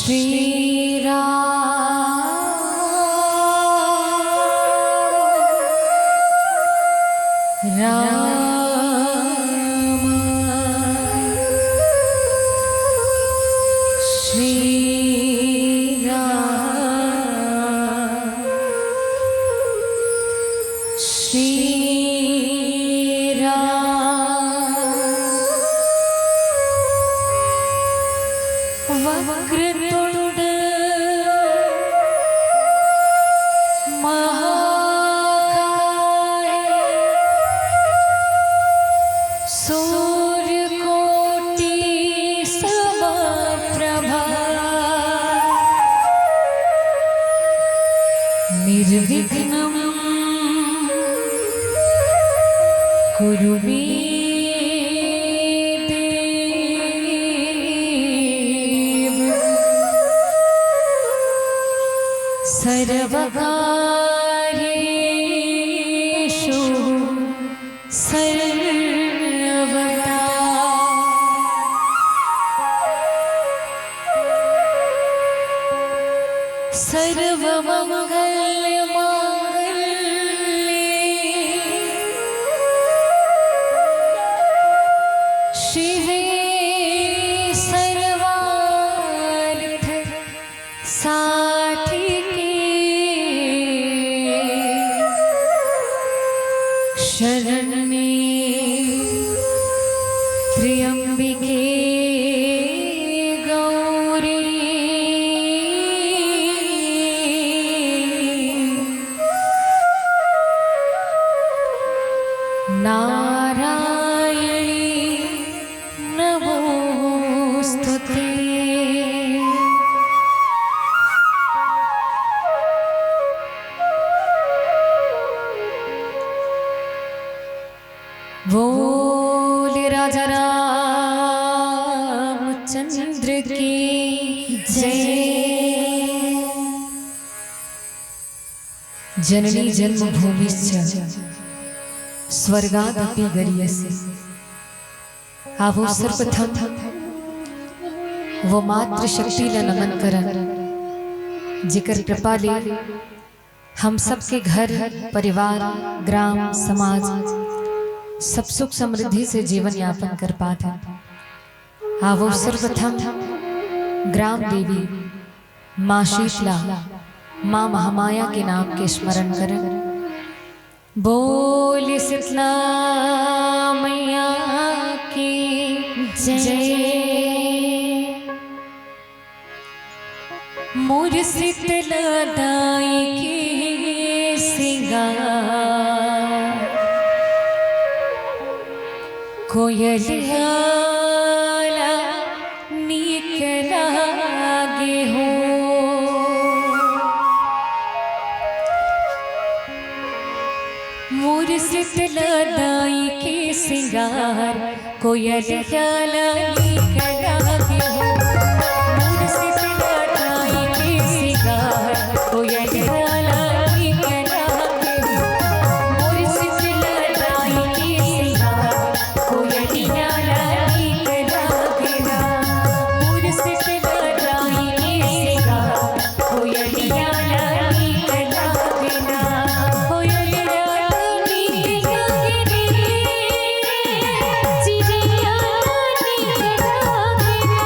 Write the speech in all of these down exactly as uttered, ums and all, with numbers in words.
श्री राम, राम, श्री राम, श्री राम। वक्रतुंड महाकाय सूर्यकोटि समप्रभा निर्विघ्नं कुरु मे देव सर्वकार्येषु सर्वदा। सर्वमंगल मांगल्ये शिवे सर्वार्थ साधिके शरण्ये त्र्यंबिके गौरी नारायणी नमोस्तुते। बोल राजा रामचंद्र की जय। जननी जन्मभूमिश्च स्वर्गादपि गरीयसी। आवो सर्वप्रथम वो मातृशक्ति ला नमन करन, जेकर कृपा ले हम सबके घर, परिवार, ग्राम, समाज सब सुख समृद्धि से जीवन यापन कर पात हे। आवो सर्वप्रथम ग्राम देवी माँ शीतला, माँ महामाया के नाम के स्मरण करन। बोल शीतला मैया की जय। मोर शीतला दाई के सिंगार, कोयलिया ला नीक लागे हो। मोर शीतला दाई के सिंगार, कोयलिया ला नीक लागे हो। मोर शीतला दाई के सिंगार, कोयलिया ला नीक लागे हो। मोर शीतला दाई के सिंगार, कोयलिया ला नीक लागे ना। मोर शीतला दाई के सिंगार, कोयलिया ला नीक लागे ना। कोयलिया ला नीक लागे रे, चिड़िया ला नीक लागे ना।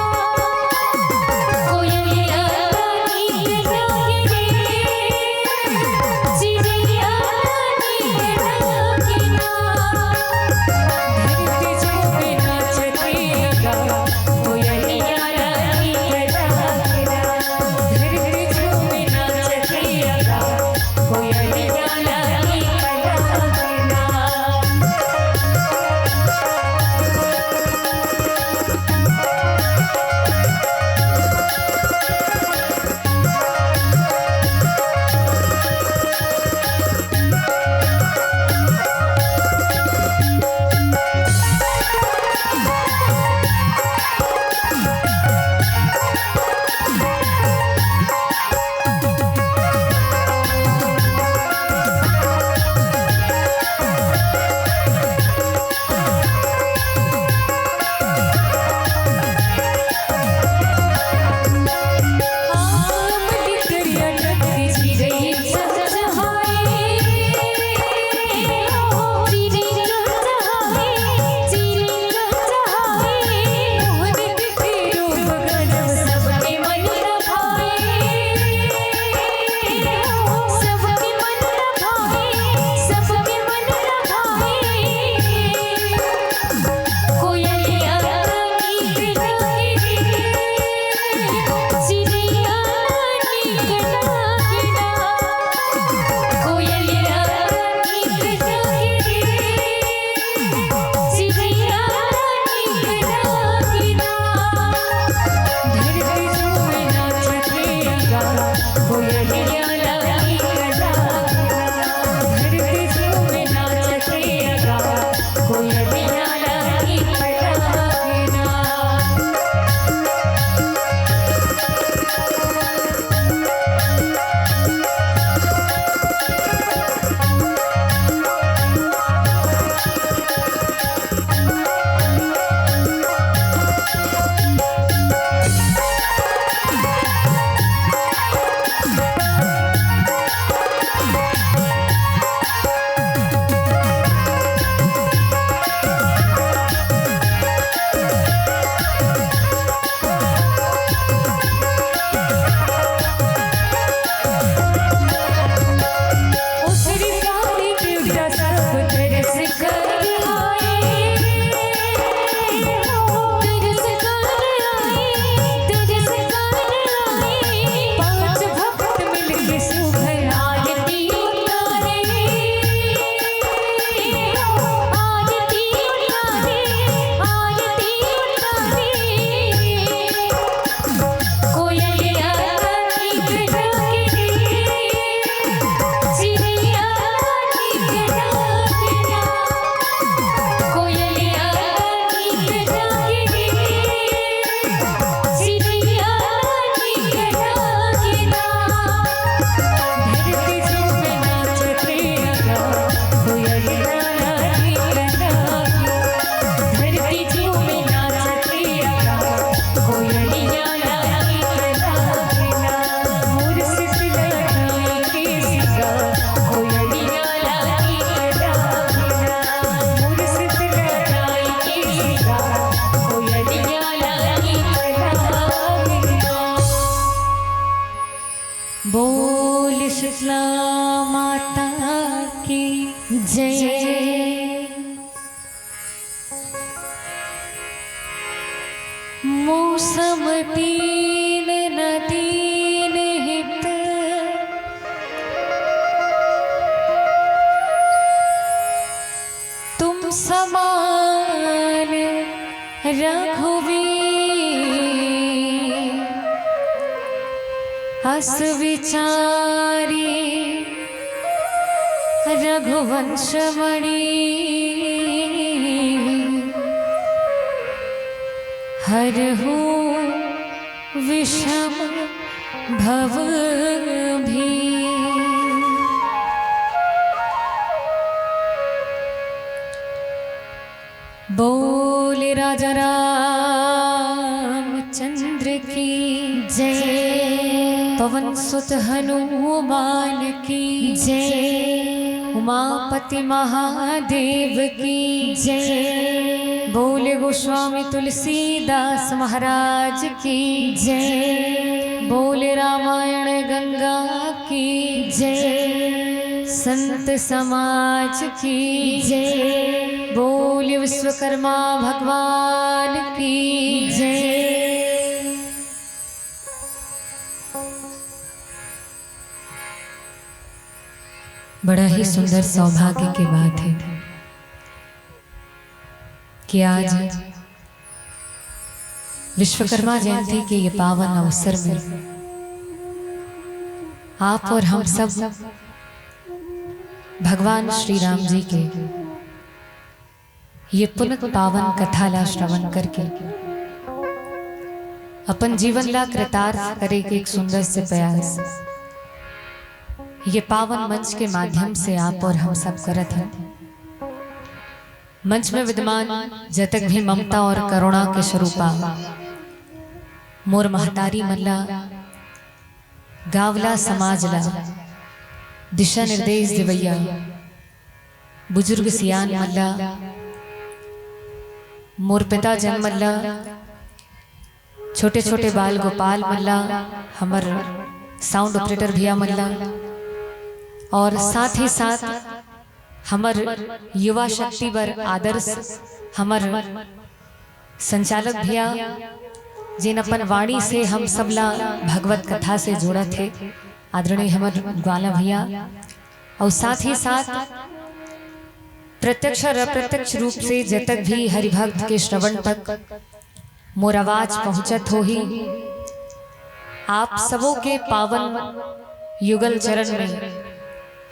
शीतला माता की जय। मौसम तीन न तीन हित, तुम समान रघुवीर। अस विचारी रघुवंश मणि, हरहु विषम भव भी। बोल राजा रामचंद्र की जय। पवन सुत हनुमान की जय। उमापति महादेव की जय। बोल गोस्वामी तुलसीदास महाराज की जय। बोल रामायण गंगा की जय। संत समाज की जय। बोल विश्वकर्मा भगवान की जय। बड़ा ही सुंदर सौभाग्य की बात है कि आज विश्वकर्मा जयंती के ये पावन अवसर में आप और हम सब भगवान श्री राम जी के ये पुनित पावन कथा ला श्रवण करके अपन जीवन ला कृतार्थ करे के एक सुंदर से प्रयास ये पावन मंच के माध्यम से आप और हम सब करत हन। मंच में विद्यमान जतक भी ममता और करुणा के स्वरूपा मोर महतारी मन ला, गावला समाज ला दिशा निर्देश देवैया बुजुर्ग सियान मन ला, मोर पिता जन मन ला, छोटे छोटे बाल गोपाल मन ला, हमर साउंड ऑपरेटर भैया मन ला, और साथ ही साथ हमर युवा शक्ति बर आदर्श हमर संचालक भैया, जेन अपन वाणी से हम सब ला भगवत कथा से जोड़त हे, आदरणीय हमर ग्वाला भैया, और साथ ही साथ प्रत्यक्ष और अप्रत्यक्ष रूप से जतक भी हरिभक्त के श्रवण तक मोर आवाज पहुंचत होही, आप सबो के पावन युगल चरण में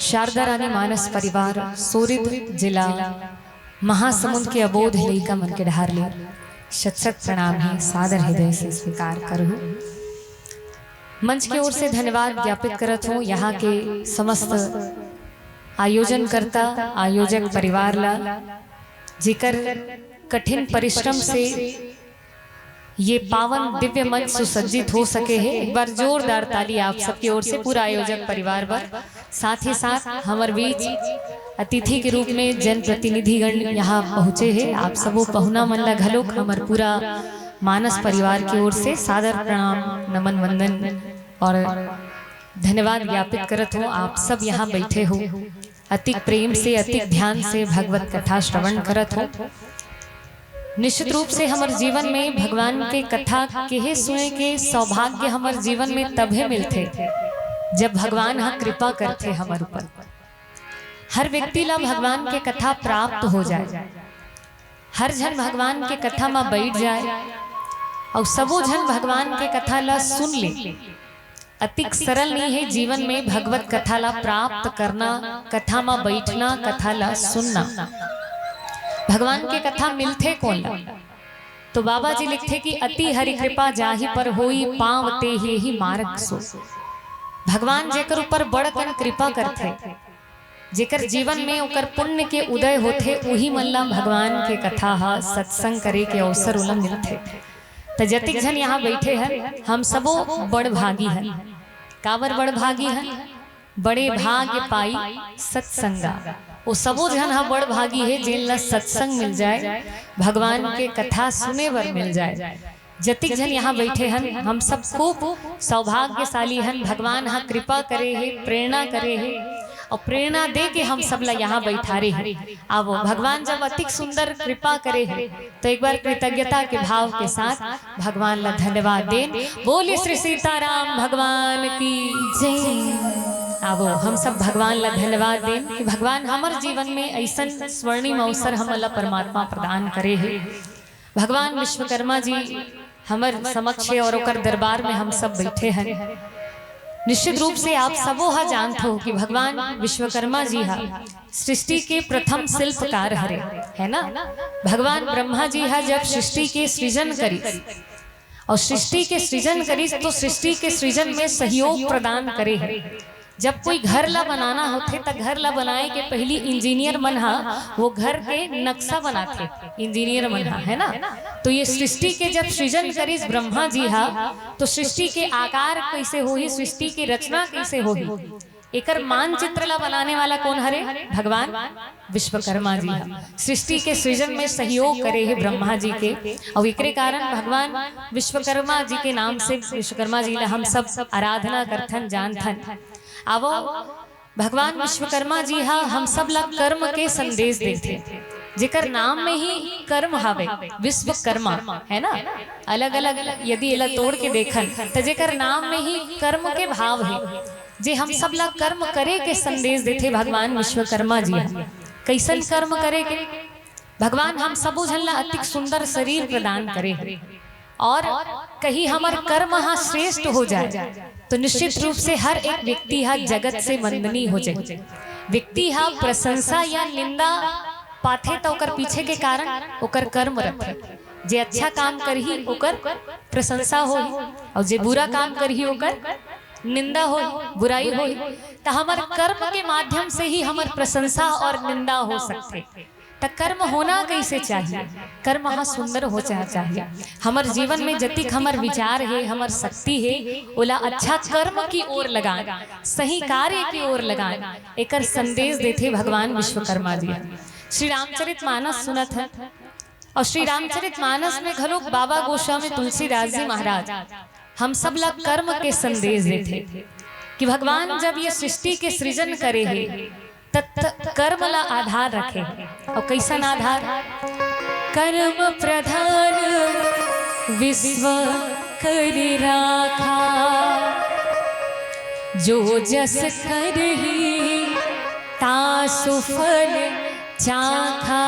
शारदा रानी मानस परिवार, सूरित, जिला महासमुंद के अबोध लइका मन के डहार ले शत शत प्रणाम हे, सादर हृदय से स्वीकार करहु। मंच के ओर से धन्यवाद ज्ञापित करत हूँ यहाँ के समस्त आयोजनकर्ता, आयोजक परिवार ला, जेकर कठिन परिश्रम से ये पावन दिव्य मंच सुसज्जित हो सके हे। एक बार जोरदार ताली आप सबके ओर से पूरा आयोजक परिवार बर। साथ ही साथ हमर बीच अतिथि के रूप में जनप्रतिनिधिगण यहाँ पहुँचे हे। आप सबो पहुना मन ला घलोक हमर पूरा मानस परिवार के ओर से सादर प्रणाम, नमन, वंदन और धन्यवाद ज्ञापित करत हूँ। आप सब यहाँ बैठे हो, अतिक प्रेम से, अतिक ध्यान से भगवत कथा श्रवण करत हो। निश्चित रूप से हमर जीवन में भगवान के कथा केहे सुने के सौभाग्य हमर जीवन में तभे मिलथे, जब भगवान ह कृपा करथे हमर ऊपर। हर व्यक्ति ला भगवान के कथा प्राप्त हो जाए, हर झन भगवान के कथा म बैठ जाए, अउ सबो झन भगवान के कथा ला सुन ले। अतिक सरल नहीं है जीवन में भगवत कथा ला प्राप्त करना, कथा म बैठना, कथा ला सुनना। भगवान के कथा मिलथे कोन ला? तो बाबा जी लिखथे कि अति हरि कृपा जाहि पर होई, पाँव ते ही मार्ग सोई। भगवान जेकर ऊपर बड़ कन कृपा करथे, जेकर जीवन में ओकर पुण्य के उदय होथे, उही मन ला भगवान के कथा ह, सत्संग करे के अवसर ओला मिलथे। त जतिक झन यहाँ बैठे हन, हम सबो बड़ भागी हन। काबर बड़ भागी हन? बड़े भाग्य पाई सत्संगा। वो सबो झन ह बड़ भागी हे, जेन ला सत्संग मिल जाए, भगवान के कथा सुने बर मिल जाए। जतिक झन यहाँ बैठे हन, हम सब खूब सौभाग्यशाली हन। भगवान ह कृपा करे हे, प्रेरणा करे हे, अउ प्रेरणा दे के हम सब ला यहाँ बैठारे हे। आवो, भगवान जब अतिक सुंदर कृपा करे हे, तो एक बार कृतज्ञता के भाव के साथ भगवान ला धन्यवाद देन। बोले श्री सीताराम भगवान की जय। आवो, हम सब भगवान ला धन्यवाद देन कि भगवान हमर जीवन में ऐसन स्वर्णिम अवसर हमन ला परमात्मा प्रदान करे हे। भगवान विश्वकर्मा जी हमर समक्ष हे और ओकर दरबार में हम सब बैठे हन। निश्चित रूप से आप सबो ह जानत हो कि भगवान विश्वकर्मा जी ह सृष्टि के प्रथम शिल्पकार हरे, है ना? भगवान ब्रह्मा जी ह जब सृष्टि के सृजन करिस, और सृष्टि के सृजन करिस, तो सृष्टि के सृजन में सहयोग प्रदान करे हे। जब कोई घर ला बनाना होथे, त घर ला बनाए के पहिली इंजीनियर मन ह वो घर के नक्शा बनाथे, इंजीनियर मन ह, है ना? तो ये सृष्टि के जब सृजन करिस ब्रह्मा जी ह, तो सृष्टि के आकार कैसे होही, सृष्टि के रचना कैसे होही, एकर मानचित्र ला बनाने वाला कौन हरे? भगवान विश्वकर्मा जी ह। सृष्टि के सृजन में सहयोग करे हे ब्रह्मा जी के, और एकरे कारण भगवान विश्वकर्मा जी के नाम से विश्वकर्मा जी ला हम सब आराधना करथन, जानथन। आवो, भगवान विश्वकर्मा जी ह हम सब ला कर्म के संदेश देथे, जेकर नाम में ही कर्म हवे, विश्वकर्मा, है ना? अलग-अलग यदि एला तोड़ के देखन, त जेकर नाम में ही कर्म के भाव हे, जे हम सब ला कर्म करे के संदेश देथे भगवान विश्वकर्मा जी ह। कैसन कर्म करे के? भगवान हम सबो झन ला अतिक सुंदर शरीर प्रदान करे हे, और कहीं हमर कर्म ह श्रेष्ठ हो जाए, तो निश्चित रूप से हर एक व्यक्ति ह जगत से वंदनीय हो जाए। व्यक्ति ह प्रशंसा या निंदा पाथे, त ओकर पीछे के कारण ओकर कर्म रथे। जे अच्छा काम करही, ओकर प्रशंसा होही, और जे बुरा काम करही, ओकर निंदा होही, बुराई होही। त हमर कर्म के माध्यम से ही हमर प्रशंसा और निंदा हो सकथे। त कर्म होना कैसे चाहिए? कर्म ह सुंदर हो जा चाहिए। हमर जीवन में जतिक हमर विचार हे, हमर शक्ति हे, ओला अच्छा कर्म की ओर लगान, सही कार्य की ओर लगान, एकर संदेश देथे भगवान विश्वकर्मा जी। श्री रामचरित मानस सुनत हन, और श्री रामचरित मानस में घलोक बाबा गोस्वामी तुलसीदास जी महाराज हम सब ला कर्म के संदेश देथे कि भगवान जब ये सृष्टि के सृजन करे हे, त, त कर्म ला आधार रखे हे। और कैसन आधार? कर्म प्रधान विश्व करि राखा, जो जस करही तासु फल चाखा।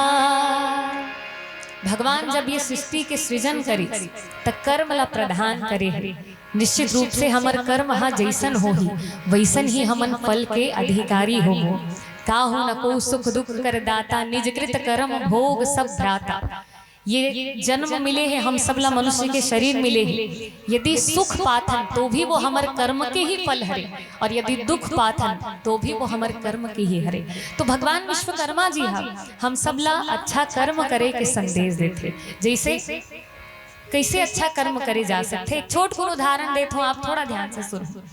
भगवान जब ये सृष्टि के सृजन करिस, त कर्म ला प्रधान करे हे। निश्चित रूप से हमर कर्म ह जैसन होही, वैसन ही हमन फल के अधिकारी होबो। काहू न को सुख दुख कर दाता, निज कृत कर्म भोग सब भ्राता। ये जन्म मिले हे, हम सब ला मनुष्य के शरीर मिले हे। यदि सुख पाथन, तो भी वो हमर कर्म के ही फल हरे, और यदि दुख पाथन, तो भी वो हमर कर्म के ही हरे। तो भगवान विश्वकर्मा जी ह हम सब ला अच्छा कर्म करे के संदेश देथे। जैसे, कैसे अच्छा कर्म करे जा सकथे? एक छोट कुन उदाहरण देथों, आप थोड़ा ध्यान से सुनो।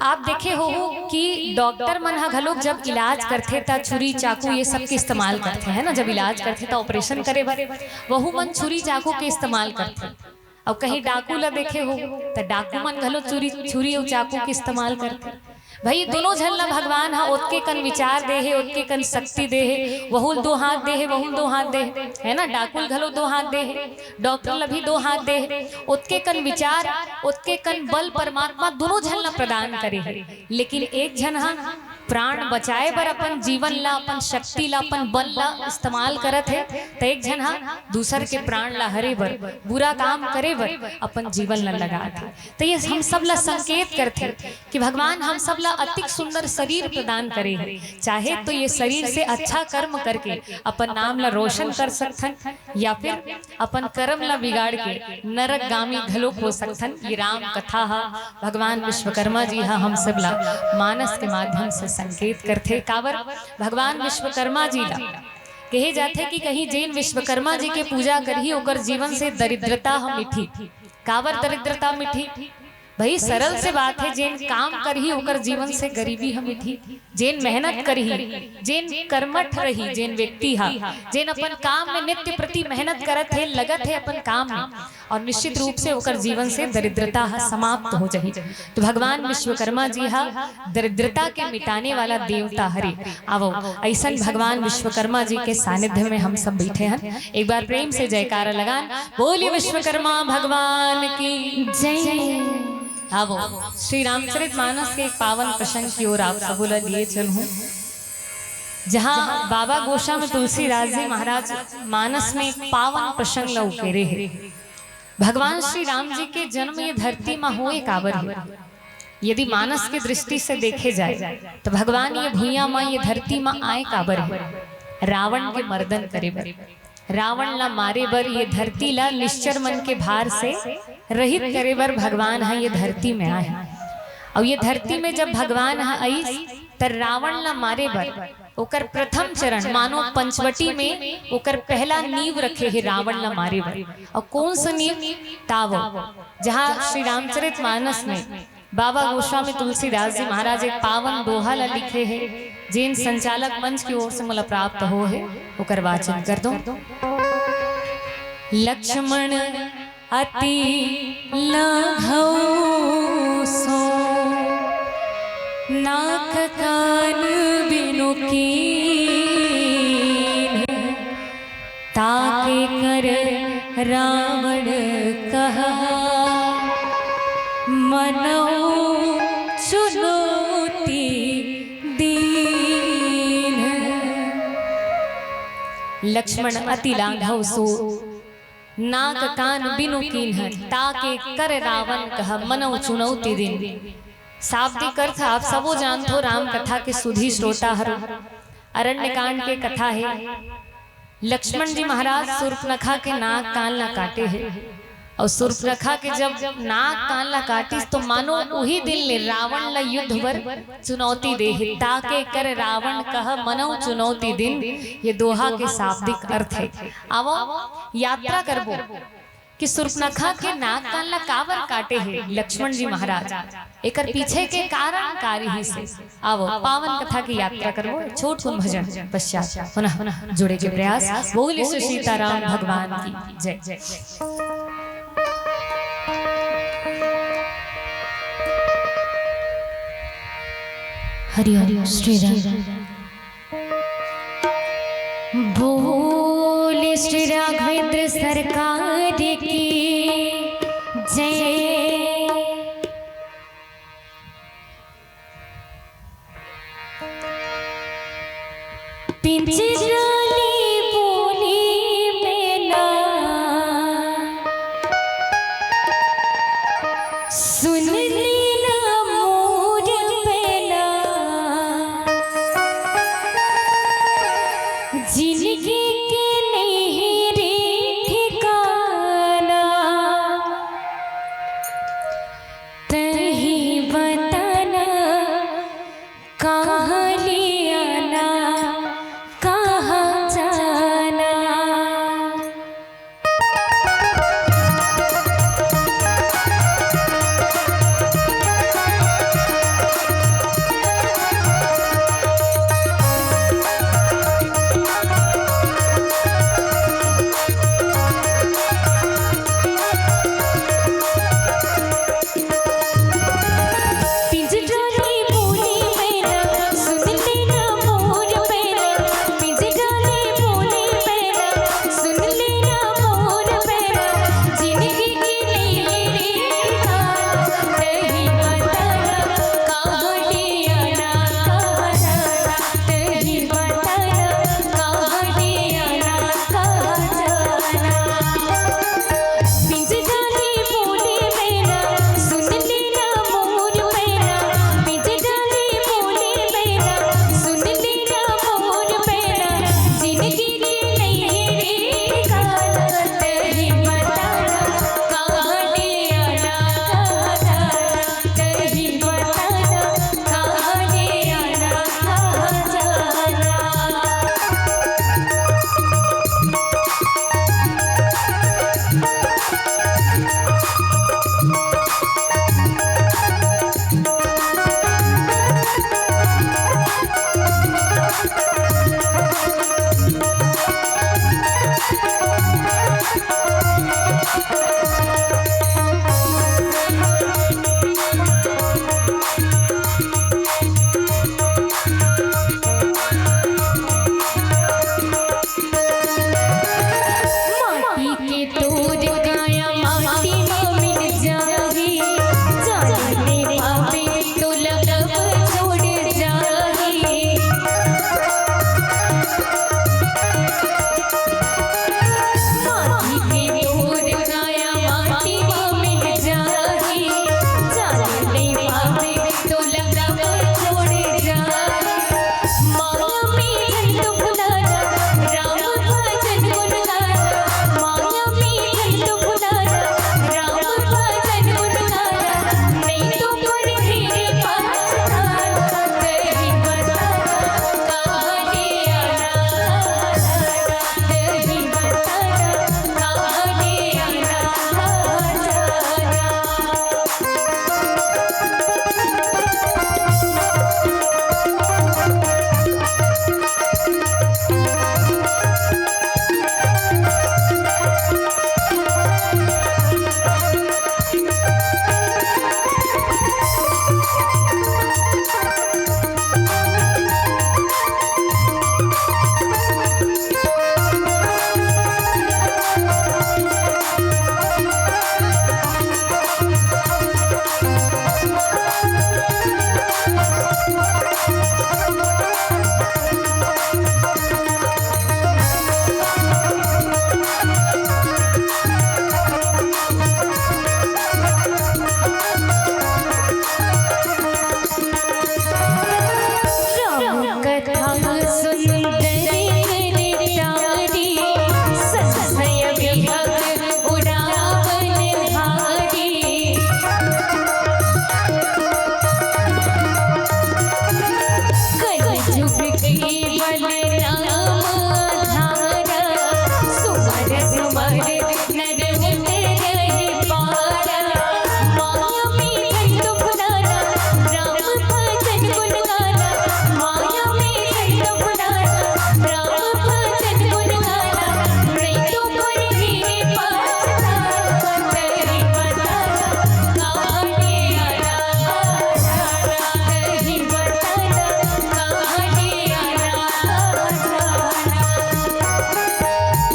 आप देखे हो कि डॉक्टर मन ह घलोक जब इलाज करथे, त छुरी चाकू ये सब के इस्तेमाल करथे, है ना? जब इलाज करथे, त ऑपरेशन करे बर वहू मन छुरी चाकू के इस्तेमाल करथे। अउ कहीं डाकू ला देखे हो, त डाकू मन घलो छुरी, छुरी अउ चाकू के इस्तेमाल करथे। भाई, दोनों झन ला भगवान ह ओतके कन विचार दे हे, ओतके कन शक्ति दे हे। वहू ल दो हाथ दे हे, वहू ल दो हाथ दे हे, है ना? डाकू ल घलो दो हाथ दे हे, डॉक्टर ला भी दो हाथ दे हे। ओतके कन विचार, ओतके कन बल परमात्मा दोनों झन ला प्रदान करे हे। लेकिन एक झन ह प्राण बचाए बर अपन जीवन ला, अपन शक्ति ला, अपन बल ला इस्तेमाल करत हे, त एक झन ह दूसर के प्राण ला हरे बर, बुरा काम करे बर अपन जीवन ला लगात हे। त ये हम सब ला संकेत करथे कि भगवान हम सब ला अतिक सुंदर शरीर प्रदान करे हे, चाहे तो ये शरीर से अच्छा कर्म करके अपन नाम ला रोशन कर सकथन, या फिर अपन कर्म ला बिगाड़ के नरकगामी घलोक हो सकथन। ये राम कथा ह, भगवान विश्वकर्मा जी ह हम सब ला मानस के माध्यम से संकेत करथे। काबर? भगवान विश्वकर्मा जी ला कहे जाथे कि कहीं जेन विश्वकर्मा जी के पूजा करही, ओकर जीवन से दरिद्रता ह मिटही। काबर दरिद्रता मिटही? भाई, सरल से बात हे, जेन काम करही ओकर जीवन से गरीबी ह मिटही। जेन मेहनत करही, जेन कर्मठ रही, जेन व्यक्ति ह, जेन अपन काम में नित्य प्रति मेहनत करत हे, लगत हे अपन काम में, और निश्चित रूप से ओकर जीवन से दरिद्रता ह समाप्त हो जाही। तो भगवान विश्वकर्मा जी ह दरिद्रता के मिटाने वाला देवता हरे। आवो, अइसन भगवान विश्वकर्मा जी के सानिध्य में हम सब बैठे हन। एक बार प्रेम से जयकारा लगान, बोलिए विश्वकर्मा भगवान की। जय। आवो, श्री रामचरित मानस के एक पावन प्रसंग की ओर आप सबो ला लिए चलहूं, जहां बाबा गोस्वामी तुलसीदास जी महाराज मानस में एक पावन प्रसंग ला उकेरे हे। भगवान श्री राम जी के जन्म ये धरती म होए काबर हे? यदि मानस के दृष्टि से देखे जाए, तो भगवान ये भुइयां म, ये धरती म आए काबर हे? रावण के मर्दन करे बर, रावण ला मारे बर, ये धरती ला निश्चर मन के भार से रहित करे बर भगवान ह ये धरती में आए। अउ ये धरती में जब भगवान ह आइस, त रावण ला मारे बर ओकर प्रथम चरण, मानो पंचवटी में ओकर पहला नींव रखे हे रावण ला मारे बर। अउ कौन सा नींव? तावो, जहां श्री रामचरित मानस में बाबा गोस्वामी तुलसीदास जी महाराज एक पावन दोहा ला लिखे हे, जेन संचालक मंच की ओर से मोला प्राप्त हो हे, ओकर वाचन कर दो। लक्ष्मण अति लाघव सो, नाक कान बिनु कीन्ह, ताके कर रावण कहा, मनउ चुनौती दीन्ह। लक्ष्मण अति लाघव सो, नाक कान बिनु कीन्ह, ताके कर रावण कहा, मनउ चुनौती दीन्ह। शाब्दिक अर्थ आप सबो जानथो, राम कथा के सुधी श्रोता हरो। अरण्य कांड के कथा हे। लक्ष्मण जी महाराज सूर्पनखा के नाक कान ला काटे हे, अउ सूर्पनखा के जब नाक कान ला काटिस, तो मानो उही दिन ले रावण ला युद्ध बर चुनौती दे हे। ताके कर रावण कह, मनउ चुनौती दीन्ह, ये दोहा के शाब्दिक अर्थ हे। आवो, यात्रा करबो कि सूर्पनखा के नाक कान ला काबर काटे हे लक्ष्मण जी महाराज, एकर पीछे के कारण का रिहिस हे। आवो, पावन कथा की यात्रा करबो, छोट कुन भजन पश्चात पुनः जुड़े के प्रयास। बोलिए श्री सीताराम भगवान की जय। हरि ओम श्री राम। बोल श्री राघवेंद्र सरकार की जय। पिंजराली बोली मैना, सुन लेना मोर बैना, जिनगी के नहीं रे ठिकाना। तही बताना, कहाँ ले आना, कहाँ जाना। तोर काया माटी म मिल जाही, जाने पापी तोला कब छोड़ जाही। माटी के तोर काया माटी म मिल जाही, जाने पापी तोला कब छोड़ जाही। माया में धन दुख नाना, राम भजन गुण गाना। माया में धन दुख नाना, राम भजन गुण गाना। नहीं तो पर फिरे पछताना, कहीं बताना, कहाँ ले आना, कहीं बताना, कहाँ ले आना, जाना। राम कथा सुंदर कर तारी, संशय विहग उड़ावन हारी। कलजुग केवल नाम आधारा, सुमर सुमर नर उतरहि पारा। माया में धन दुख नाना, राम भजन गुण गाना। माया में धन दुख नाना, राम भजन गुण गाना। नहीं तो पर फिरे पछताना, कहीं बताना, कहाँ ले आना, कहीं बताना, कहाँ ले आना, जाना।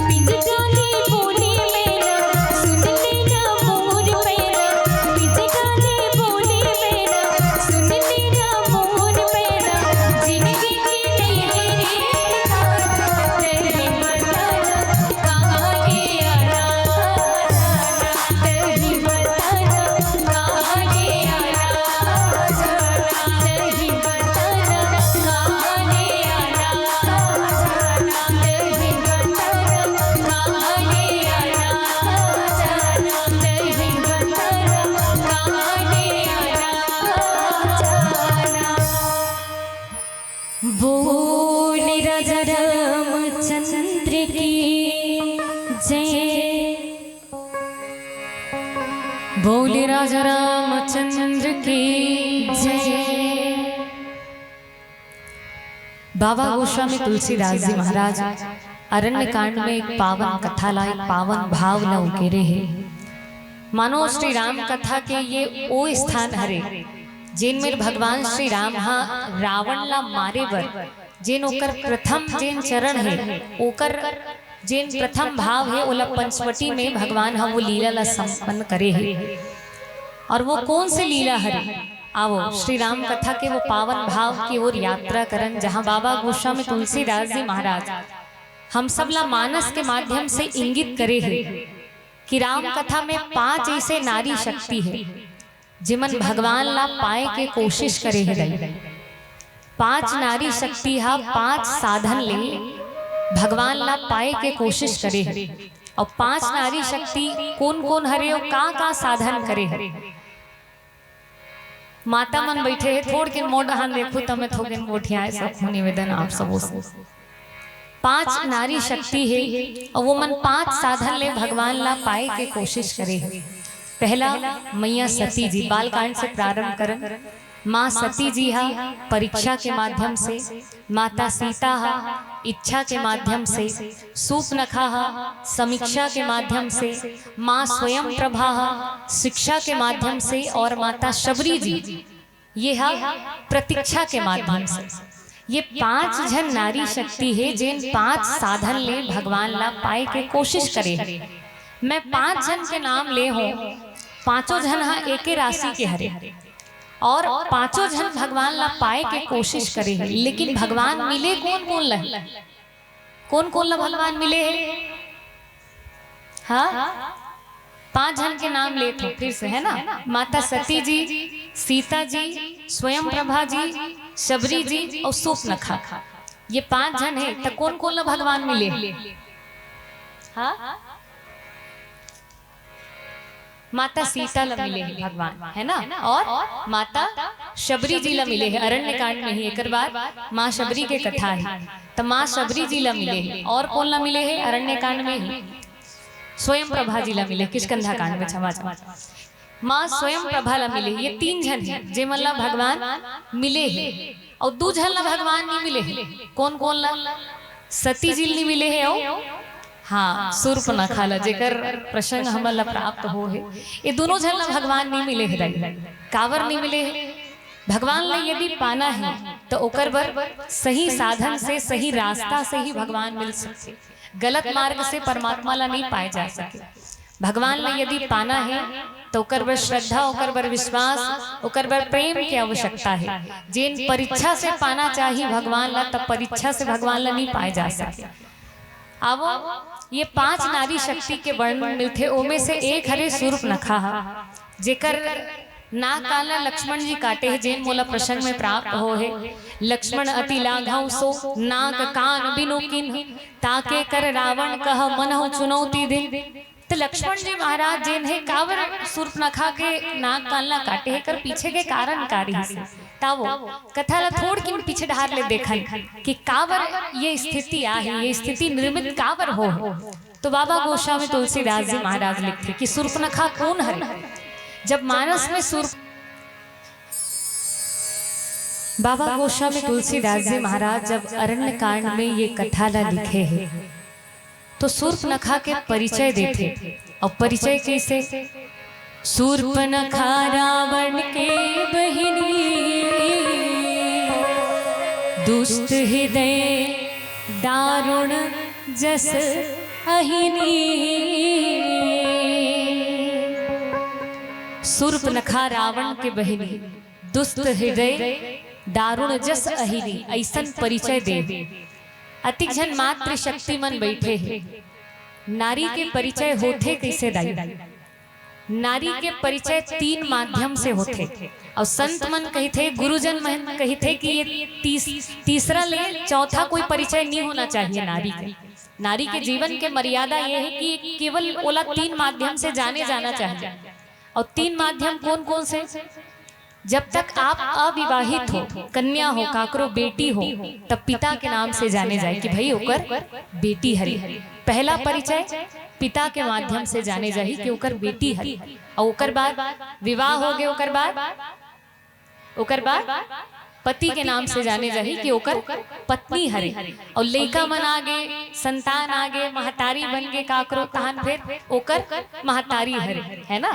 पिंजरा ले बोली मैना, सुन लेना मोर मैना। पिंजरा ले बोली मैना, सुन लेना मोर मैना। जिंदगी के नैया रे, तैं बताना, कहाँ ले आना, जाना। तैं बताना, कहाँ ले आना, जाना। तैं बताना, कहाँ ले आना, जाना। बोल राजा रामचंद्र की जय। बोल राजा रामचंद्र की जय। बाबा गोस्वामी तुलसीदास जी महाराज अरण्य कांड में एक पावन कथा ला, एक पावन भाव ला उकेरे हे। मानो श्री राम कथा के ये ओ स्थान हरे, जेन में भगवान श्री राम हा रावण ला मारे बर, जेन ओकर प्रथम जेन चरण हे, ओकर जेन प्रथम भाव हे, ओला पंचवटी में भगवान हा वो लीला ला संपन्न करे हे। और वो कौन से लीला हरे? आवो, श्री राम कथा के वो पावन भाव की ओर यात्रा करन, जहाँ बाबा गोस्वामी तुलसीदास जी महाराज हम सब ला मानस के माध्यम से इंगित करे हे कि राम कथा में पांच ऐसे नारी शक्ति हे, जेमन भगवान ला पाए के कोशिश करे हे दाई। पांच नारी शक्ति हा पांच साधन ले भगवान ला पाए के कोशिश करे हे। और पांच नारी शक्ति कोन कोन हरे और का का साधन करे हे? माता मन बैठे हे, थोड़ के मोड़ डहान देखो, त मैं थोकिन गोठियाए सकूं। निवेदन आप सबो से, पांच नारी शक्ति हे और वो मन पांच साधन ले भगवान ला पाए के कोशिश करे हे। पहला मैया सती जी, बालकांड से प्रारंभ करन। माँ सती जी हा परीक्षा के माध्यम से, माता सीता हा इच्छा के माध्यम से, सूपनखा हा समीक्षा के माध्यम से, माँ स्वयं प्रभा हा शिक्षा के माध्यम से और माता शबरी जी ये हा प्रतीक्षा के माध्यम से। ये पांच झन नारी शक्ति हे, जेन पांच साधन ले भगवान ला पाए के कोशिश करे हे। मैं पांच झन के नाम ले हों, पांचों झन ह एके राशि के हरे और पांचों झन भगवान ला पाए के कोशिश करे हे, लेकिन भगवान मिले कोन कोन ला? कोन कोन ला भगवान मिले हे? हाँ, पांच झन के नाम लेत हों फिर से, है ना? माता सती जी, सीता जी, स्वयं प्रभा जी, शबरी जी और सूर्पनखा। ये पांच झन हे, त कोन कोन ला भगवान मिले हे? हाँ, माता सीता ला मिले हे भगवान, है ना? और माता शबरी जी ला मिले हे अरण्य कांड में ही। एकर बाद माँ शबरी के कथा हे, त माँ शबरी जी ला मिले हे। और कोन ला मिले हे अरण्य कांड में ही? स्वयं प्रभा जी ला मिले, किष्कंधा कांड में, क्षमा चाहूँ, माँ स्वयं प्रभा ला मिले। ये तीन झन हे जेमन ला भगवान मिले हे, और दू झन ला भगवान नहीं मिले हे। कोन कोन ला? सती जी ला नहीं मिले हे, और हाँ, सूर्पनखा ला, जेकर प्रसंग हमन ला प्राप्त हो हे। ये दोनों झन ला भगवान नहीं मिले हे दाई। काबर नहीं मिले हे? भगवान ला यदि पाना हे, त ओकर बर सही साधन से, सही रास्ता से ही भगवान मिल सकथे। गलत मार्ग से परमात्मा ला नहीं पाए जा सके। भगवान ला यदि पाना हे, त ओकर बर श्रद्धा, ओकर बर विश्वास, ओकर बर प्रेम के आवश्यकता हे। जेन परीक्षा से पाना चाही भगवान ला, त परीक्षा से भगवान ला नहीं पाए जा सके। अब ये पांच नारी शक्ति के वर्णन मिलथे, ओमे से एक हरे सूर्पनखा ह, जेकर नाक कान ला लक्ष्मण जी काटे हे, जेन मोला प्रसंग में प्राप्त हो हे। लक्ष्मण अति लाघव सो, नाक कान बिनु किन्ह, ताके कर रावण कह मनहु चुनौती दिन। त लक्ष्मण जी महाराज जेन हे, काबर सूर्पनखा के नाक कान ला काटे हे, एकर पीछे के कारण का रिहिस? त वो कथा ला थोड़किन पीछे डहार ले देखन कि काबर ये स्थिति आही, ये स्थिति निर्मित काबर हो। तो बाबा गोस्वामी तुलसीदास जी महाराज लिखथे कि सूर्पनखा कोन हरे? जब मानस में सूर्प बाबा गोस्वामी तुलसीदास जी महाराज जब अरण्य कांड में ये कथा ला लिखे हे, तो सूर्पनखा के परिचय देथे। और परिचय कैसे? सूर्पनखा रावण के बहिनी, दुष्ट हृदय दारुण जस अहिनी। सूर्पनखा रावण के बहिनी, दुष्ट हृदय दारुण जस अहिनी, अइसन परिचय दे। अतिक झन मातृशक्ति मन बैठे हे। नारी के परिचय होथे कइसे दाई? नारी के परिचय तीन माध्यम से होथे। और संत मन कहिथे, गुरुजन मन कहिथे कि ये तीस, तीसरा ले चौथा कोई परिचय नहीं होना चाहिए नारी के। नारी के जीवन के मर्यादा ये हे कि केवल ओला तीन माध्यम से जाने जाना चाहिए। और तीन माध्यम कोन कोन से? जब तक आप अविवाहित हो, कन्या हो, काकरो बेटी हो, तब पिता के नाम से जाने जाए कि भाई ओकर बेटी हरे। पहला परिचय पिता के माध्यम से जाने जाही कि ओकर बेटी हरे। और ओकर बाद विवाह हो गए, ओकर बाद, ओकर बाद पति के नाम से जाने जाही कि ओकर पत्नी हरे। और लइका मन आ गे, संतान आ गे, महतारी बन गे काकरो, तहान फिर ओकर महतारी हरे, है ना?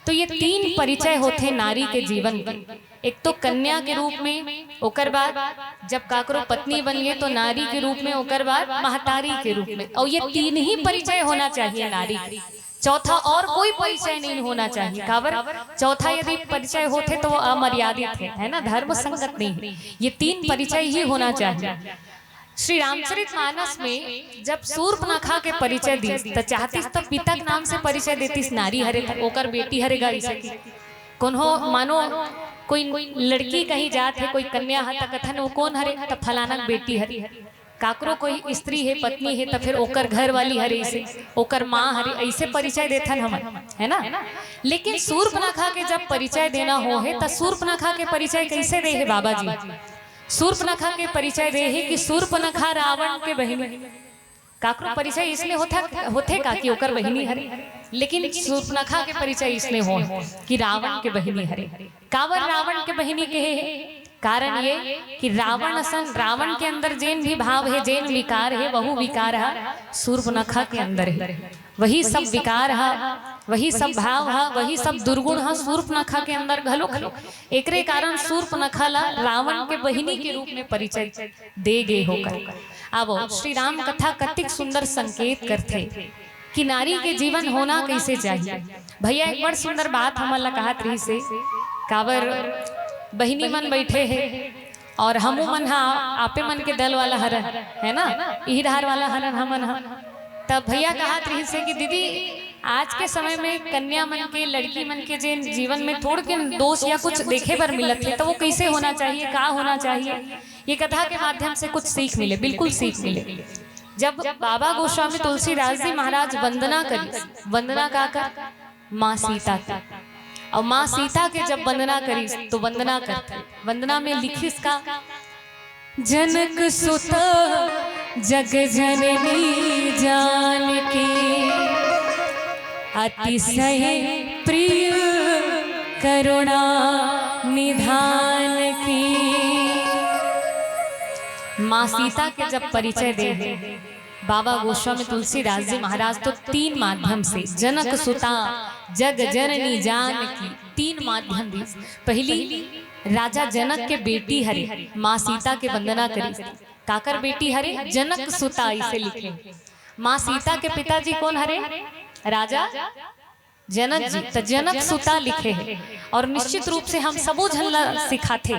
तो ये तीन परिचय होथे नारी के जीवन के। एक तो कन्या के रूप में, ओकर बाद जब काकरो पत्नी बन गे तो नारी के रूप में, ओकर बाद महतारी के रूप में। और ये तीन ही परिचय होना चाहिए नारी के। चौथा और कोई परिचय नहीं होना चाहिए। काबर? चौथा यदि परिचय होथे तो वो अमर्यादित है, है ना, धर्म संगत नहीं है। ये तीन परिचय ही होना चाहिए। श्री रामचरित मानस में जब सूर्पनखा के परिचय दिस, त चाहतिस त पिता के नाम से परिचय देतिस, नारी हरे त ओकर बेटी हरे गा, अइसे कि कोनो मानो कोई लड़की कहीं जात हे, कोई कन्या ह, त कथन वो कोन हरे? त फलाना के बेटी हरे। काकरो कोई स्त्री हे, पत्नी हे, त फिर ओकर घर वाली हरे, अइसे ओकर माँ हरे, अइसे परिचय देथन हमन, है ना? लेकिन सूर्पनखा के जब परिचय देना हो हे त सूर्पनखा के परिचय कैसे दे हे बाबा जी? सूर्पनखा के परिचय दे हे कि सूर्पनखा रावण के बहिनी। काकरो परिचय इसने होथा, होथे का कि ओकर बहिनी हरे, लेकिन सूर्पनखा के परिचय इसने हो कि रावण के बहिनी हरे। काबर रावण के बहिनी कहे हे? कारण ये कि रावण असन, रावण के अंदर जेन भी भाव हे, जेन विकार हे, वहू विकार ह सूर्पनखा के अंदर हे। वही सब विकार ह, वही सब भाव ह, वही सब दुर्गुण ह सूर्पनखा के अंदर घलो हे। एकरे कारण सूर्पनखा ला रावण के बहिनी के रूप में परिचय दे गे होकर। अब श्री राम कथा कतिक सुंदर संकेत करथे। कि नारी के जीवन होना कैसे चाहिए। भैया एक बड़ सुंदर बात हमन ला कहत रहिस हे, काबर बहिनी मन बैठे हे और हमू मन हा आपे मन के दल वाला हरन, है ना, इही डहार वाला हरन हमन हा। तब भैया कहत रहिस हे कि दीदी, आज के समय में कन्या मन के, लड़की मन के जे जीवन में थोड़ के दोष या कुछ देखे बर मिलत हे, तो वो कैसे होना चाहिए, का होना चाहिए, ये कथा के माध्यम से कुछ सीख मिले, बिल्कुल सीख मिले। जब बाबा गोस्वामी तुलसीदास जी महाराज वंदना करिस, वंदना का कर? माँ सीता के। और माँ सीता के जब वंदना करिस तो वंदना करथे, वंदना में लिखिस का? जनक सुता जग जननी जानकी, अतिशय प्रिय करुणा निधान की। माँ सीता के जब परिचय दे हे बाबा गोस्वामी तुलसीदास जी महाराज, तो तीन माध्यम से, जनक सुता जग जननी जानकी, तीन माध्यम दिस। पहली, राजा जनक के बेटी हरे, माँ सीता के वंदना करिस। काकर बेटी हरे? जनक सुता, इसे लिखे। माँ सीता के पिताजी कोन हरे? राजा जनक जी। त जनक सुता लिखे हे। और निश्चित रूप से हम सबो झन ला सिखाथे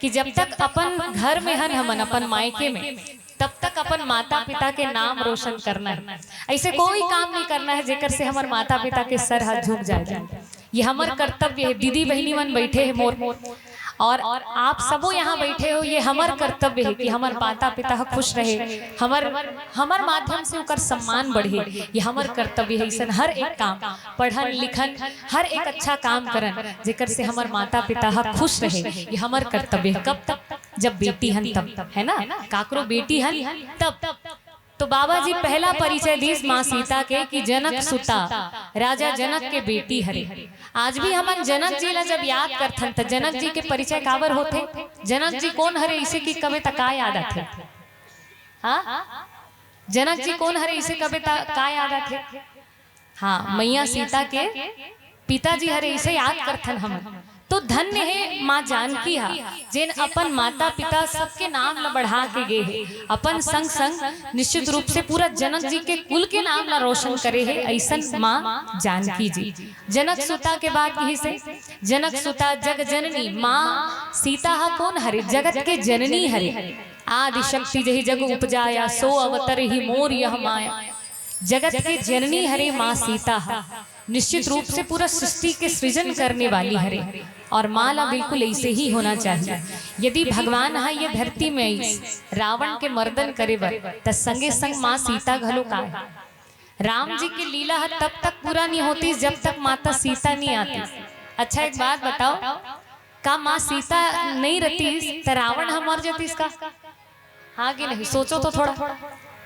कि जब तक अपन घर में हन हमन, अपन मायके में, तब तक अपन माता पिता के नाम रोशन करना है। ऐसे कोई काम नहीं करना है जेकर से हमर माता पिता के सर हा झुक जाए। ये हमर कर्तव्य है। दीदी बहिनी मन बैठे हैं मोर, और आप सबो यहाँ बैठे हो, ये हमर कर्तव्य है कि हमर माता पिता ह खुश रहे, हमर, हमर माध्यम से ओकर सम्मान बढ़े। ये हमर कर्तव्य है। ऐसन हर एक काम, पढ़न लिखन, हर एक अच्छा काम करन, जेकर से हमर माता पिता ह खुश रहे, ये हमर कर्तव्य है। कब तक? जब बेटी हन तब, है ना? काकरो बेटी हन तब। तो बाबा जी पहला परिचय दिस माँ सीता के कि जनक सुता, राजा जनक के बेटी हरे। आज भी हमन जनक जी ला जब याद करथन त जनक जी के परिचय काबर होथे? जनक जी कोन हरे, इसे कि कबे त का याद आथे? हाँ, जनक जी कोन हरे, इसे कबे त का याद आथे? हाँ, मैया सीता के पिताजी हरे, इसे याद करथन हमन। तो धन्य हे माँ जानकी हा, जेन अपन माता पिता सबके नाम ला बढ़ा के गे हे, अपन संग संग निश्चित रूप से पूरा जनक जी के कुल के नाम ला रोशन करे हे, ऐसन माँ जानकी जी। जनक सुता के बात यही से, जनक सुता जग जननी, माँ सीता हा कोन हरे? जगत के जननी हरे। आदि शक्ति जही जग उपजाया, सो अवतरही मोर यह माया। जगत के जननी हरे माँ सीता हा। निश्चित रूप से पूरा सृष्टि के सृजन करने वाली हरे। और माँ ला बिल्कुल ऐसे ही होना चाहिए। यदि भगवान हा ये धरती में आइस रावण के मर्दन करे बर, त संगे संग माँ सीता घलो का हे? राम जी के लीला ह तब तक पूरा नहीं होती जब तक माता सीता नहीं आती। अच्छा, एक बात बताओ, का माँ सीता नहीं रहतीस त रावण ह मर जातीस का? हाँ कि नहीं? सोचो तो थोड़ा,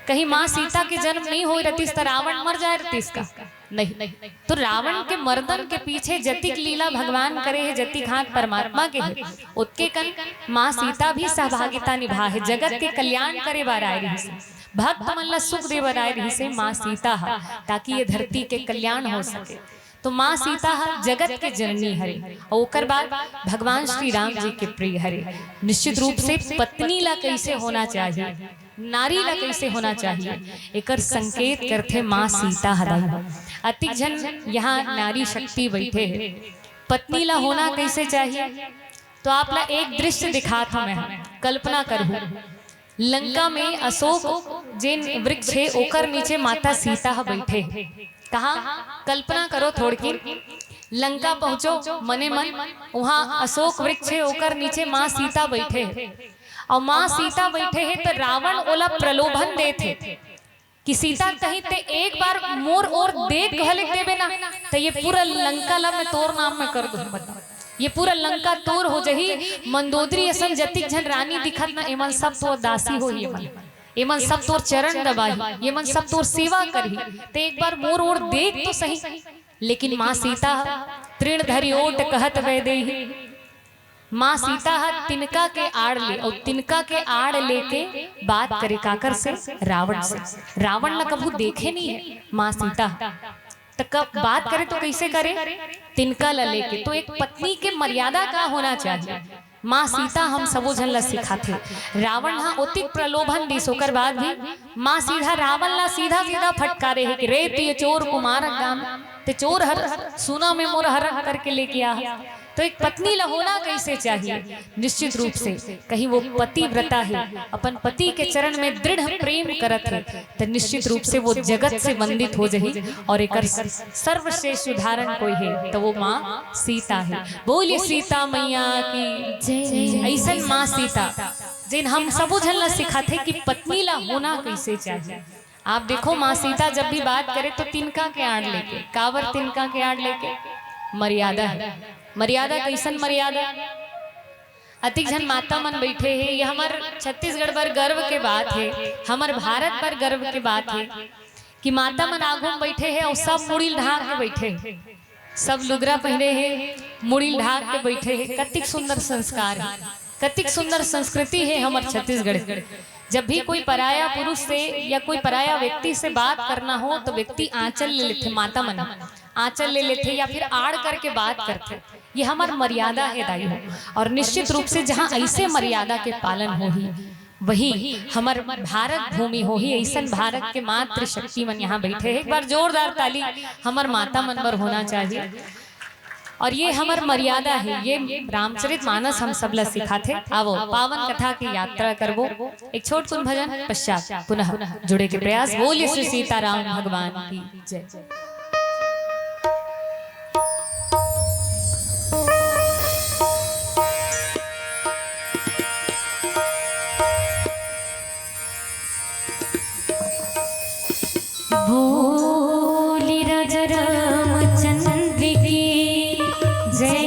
कहीं माँ सीता के जन्म नहीं होय रहतीस त रावण मर जाय रहतीस का? नहीं। तो रावण के मर्दन के पीछे जतिक लीला भगवान करे हे, जतिक हाथ परमात्मा के हे, ओतके कन माँ सीता भी सहभागिता निभा हे, जगत के कल्याण करे बर आय रहिस, भक्त मन ला सुख दे बर आय रहिस हे माँ सीता ह, ताकि ये धरती के कल्याण हो सके। तो माँ सीता ह जगत के जननी हरे, अउ ओकर बाद भगवान श्री राम जी के प्रिय हरे। निश्चित रूप से पत्नी ला कैसे होना चाहिए, नारी ला कैसे होना चाहिए, एकर संकेत करथे माँ सीता ह दाई। अतिक झन यहाँ नारी शक्ति बैठे हे, पत्नी ला होना कैसे चाहिए, तो आप ला एक दृश्य दिखात हूँ मैं, कल्पना करहू। लंका में अशोक जेन वृक्ष हे, ओकर नीचे माता सीता ह बैठे हे। कहाँ? कल्पना करो थोड़की, लंका पहुंचो मने मन, वहां अशोक वृक्ष हे, ओकर नीचे माँ सीता बैठे हे। और माँ सीता बैठे हे तो रावण ओला प्रलोभन देत हे कि सीता, कहीं ते एक बार मोर ओर देख घलिक देबे ना, तो ये पूरा लंका ला मैं तोर नाम में कर दूं। बता, ये पूरा लंका तोर हो जही। मंदोदरी असन जतिक झन रानी दिखत ना, एमन सब तोर दासी होही, एमन, एमन सब तोर चरण दबाही, एमन सब तोर सेवा करही। ते एक बार मोर ओर देख तो सही। लेकिन माँ सीता ह तृण धरि ओट कहत वैदेही। माँ सीता ह तिनका के आड़ ले, और तिनका के आड़ लेके बात करे काकर से? रावण से। रावण ला कभू देखे नहीं है माँ सीता ह। त कब बात करे तो कैसे करे? तिनका ला लेके। तो एक पत्नी के मर्यादा का होना चाहिए? माँ सीता हम सबो झन ला सिखाथे। रावण ह ओतिक प्रलोभन दिस, ओकर बाद भी माँ सीधा रावण ला सीधा सीधा फटकारे हे कि रे तू ये चोर कुमार गाम, ते चोर हर सुना में मोर हरण करके लेके आ। तो एक पत्नी ला होना कैसे चाहिए? निश्चित रूप से कहीं वो पतिव्रता है, अपन पति के चरण में दृढ़ प्रेम करत है, तो निश्चित रूप से वो जगत से वंदित हो जही। और एकर सर्वश्रेष्ठ उदाहरण कोई है तो वो माँ सीता है। बोलिए सीता मैया की जय। ऐसन माँ सीता जेन हम सबो झन ला सिखाथे कि पत्नी ला होना कैसे चाहिए। आप देखो माँ सीता जब भी बात करे तो तिनका के आड़ लेके, काबर तिनका के आड़ लेके? मर्यादा है। मर्यादा कैसन मर्यादा? अतिक झन माता मन बैठे हे, ये हमर छत्तीसगढ़ बर गर्व के बात हे, हमर भारत बर गर्व के बात हे कि माता मन आगू में बैठे हे और सब मुड़ी ढाक के बैठे हे, सब लुगरा पहने हे, मुड़ी ढाक के बैठे हे। कतिक सुंदर संस्कार हे, कतिक सुंदर संस्कृति हे हमर छत्तीसगढ़ के। जब भी कोई पराया पुरुष से या कोई पराया व्यक्ति से बात करना हो तो व्यक्ति आंचल ले लेथे, माता मन आंचल ले लेथे या फिर आड़ करके बात करथे। ये हमर मर्यादा हे दाई हो। और निश्चित रूप से जहाँ ऐसे मर्यादा के पालन होही, वही हमर भारत भूमि होही। ऐसन भारत के मातृ शक्ति मन यहाँ बैठे हे। एक बार जोरदार ताली हमर माता मन बर होना चाहिए। और ये हमर मर्यादा हे, ये रामचरित मानस हम सब ला सिखाथे। आवो पावन कथा की यात्रा करबो, एक छोट कुन भजन पश्चात पुनः जुड़े के प्रयास। बोलिए श्री सीताराम भगवान की जय। बोली राजा रामचंद्र की जय।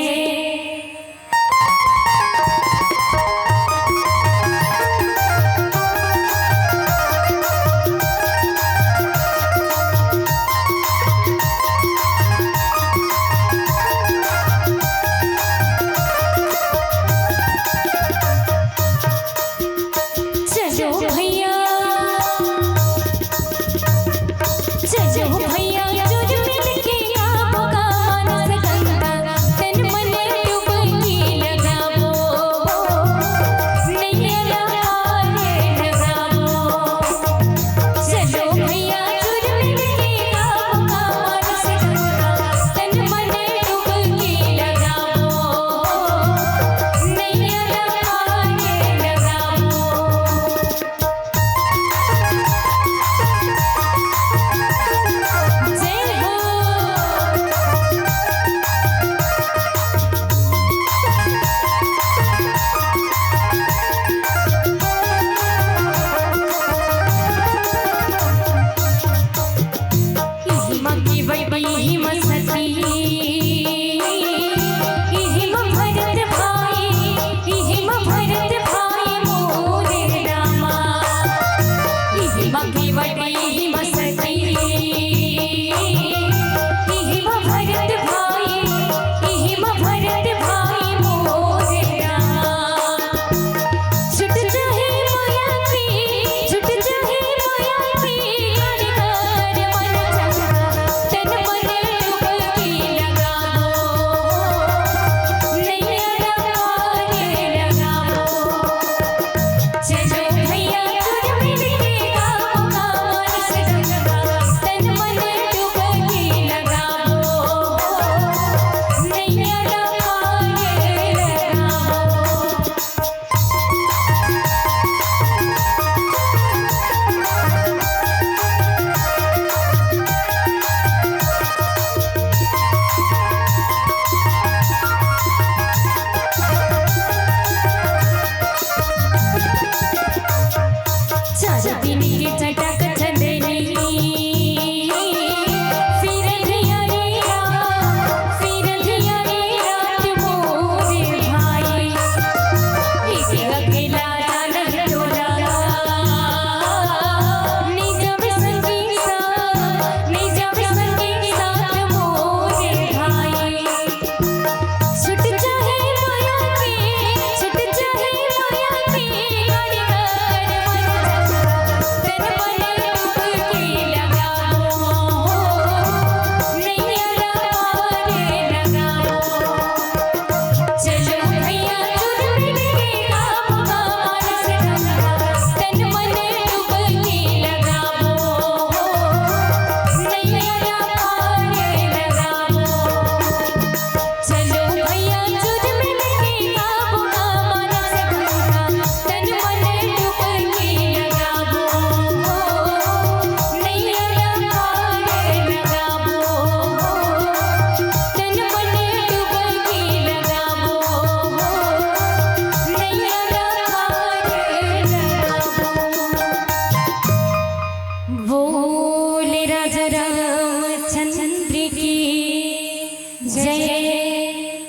जय।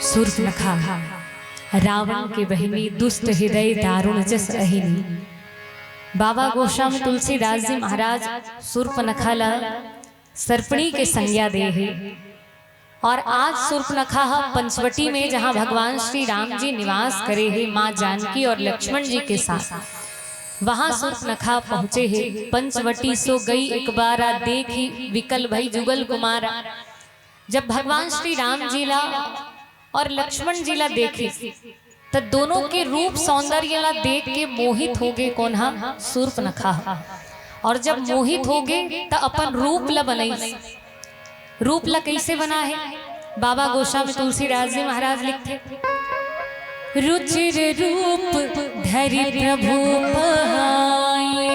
सूर्पनखा, रावण के बहिनी, दुष्ट हृदय दारुण जस अहिनी। बाबा गोस्वामी तुलसीदास जी महाराज सूर्पनखा ला सर्पणी के संज्ञा दे हे। और आज सूर्पनखा ह पंचवटी में, जहाँ भगवान श्री राम जी निवास करे हे माँ जानकी और लक्ष्मण जी के साथ, वहाँ सूर्पनखा पहुँचे हे। पंचवटी सो गई एक बारा, देखि विकल भई जुगल कुमारा। जब भगवान श्री राम जी ला और लक्ष्मण जी ला देखिस, त दोनों के रूप सौंदर्य ला देख के मोहित हो गे। कोन हा? सूर्पनखा। और जब मोहित हो गे, त अपन रूप ला बनइस। रूप ला कइसे बना हे? बाबा गोस्वामी तुलसीदास जी महाराज लिखथे, रुचिर रूप धरि प्रभु पहाई।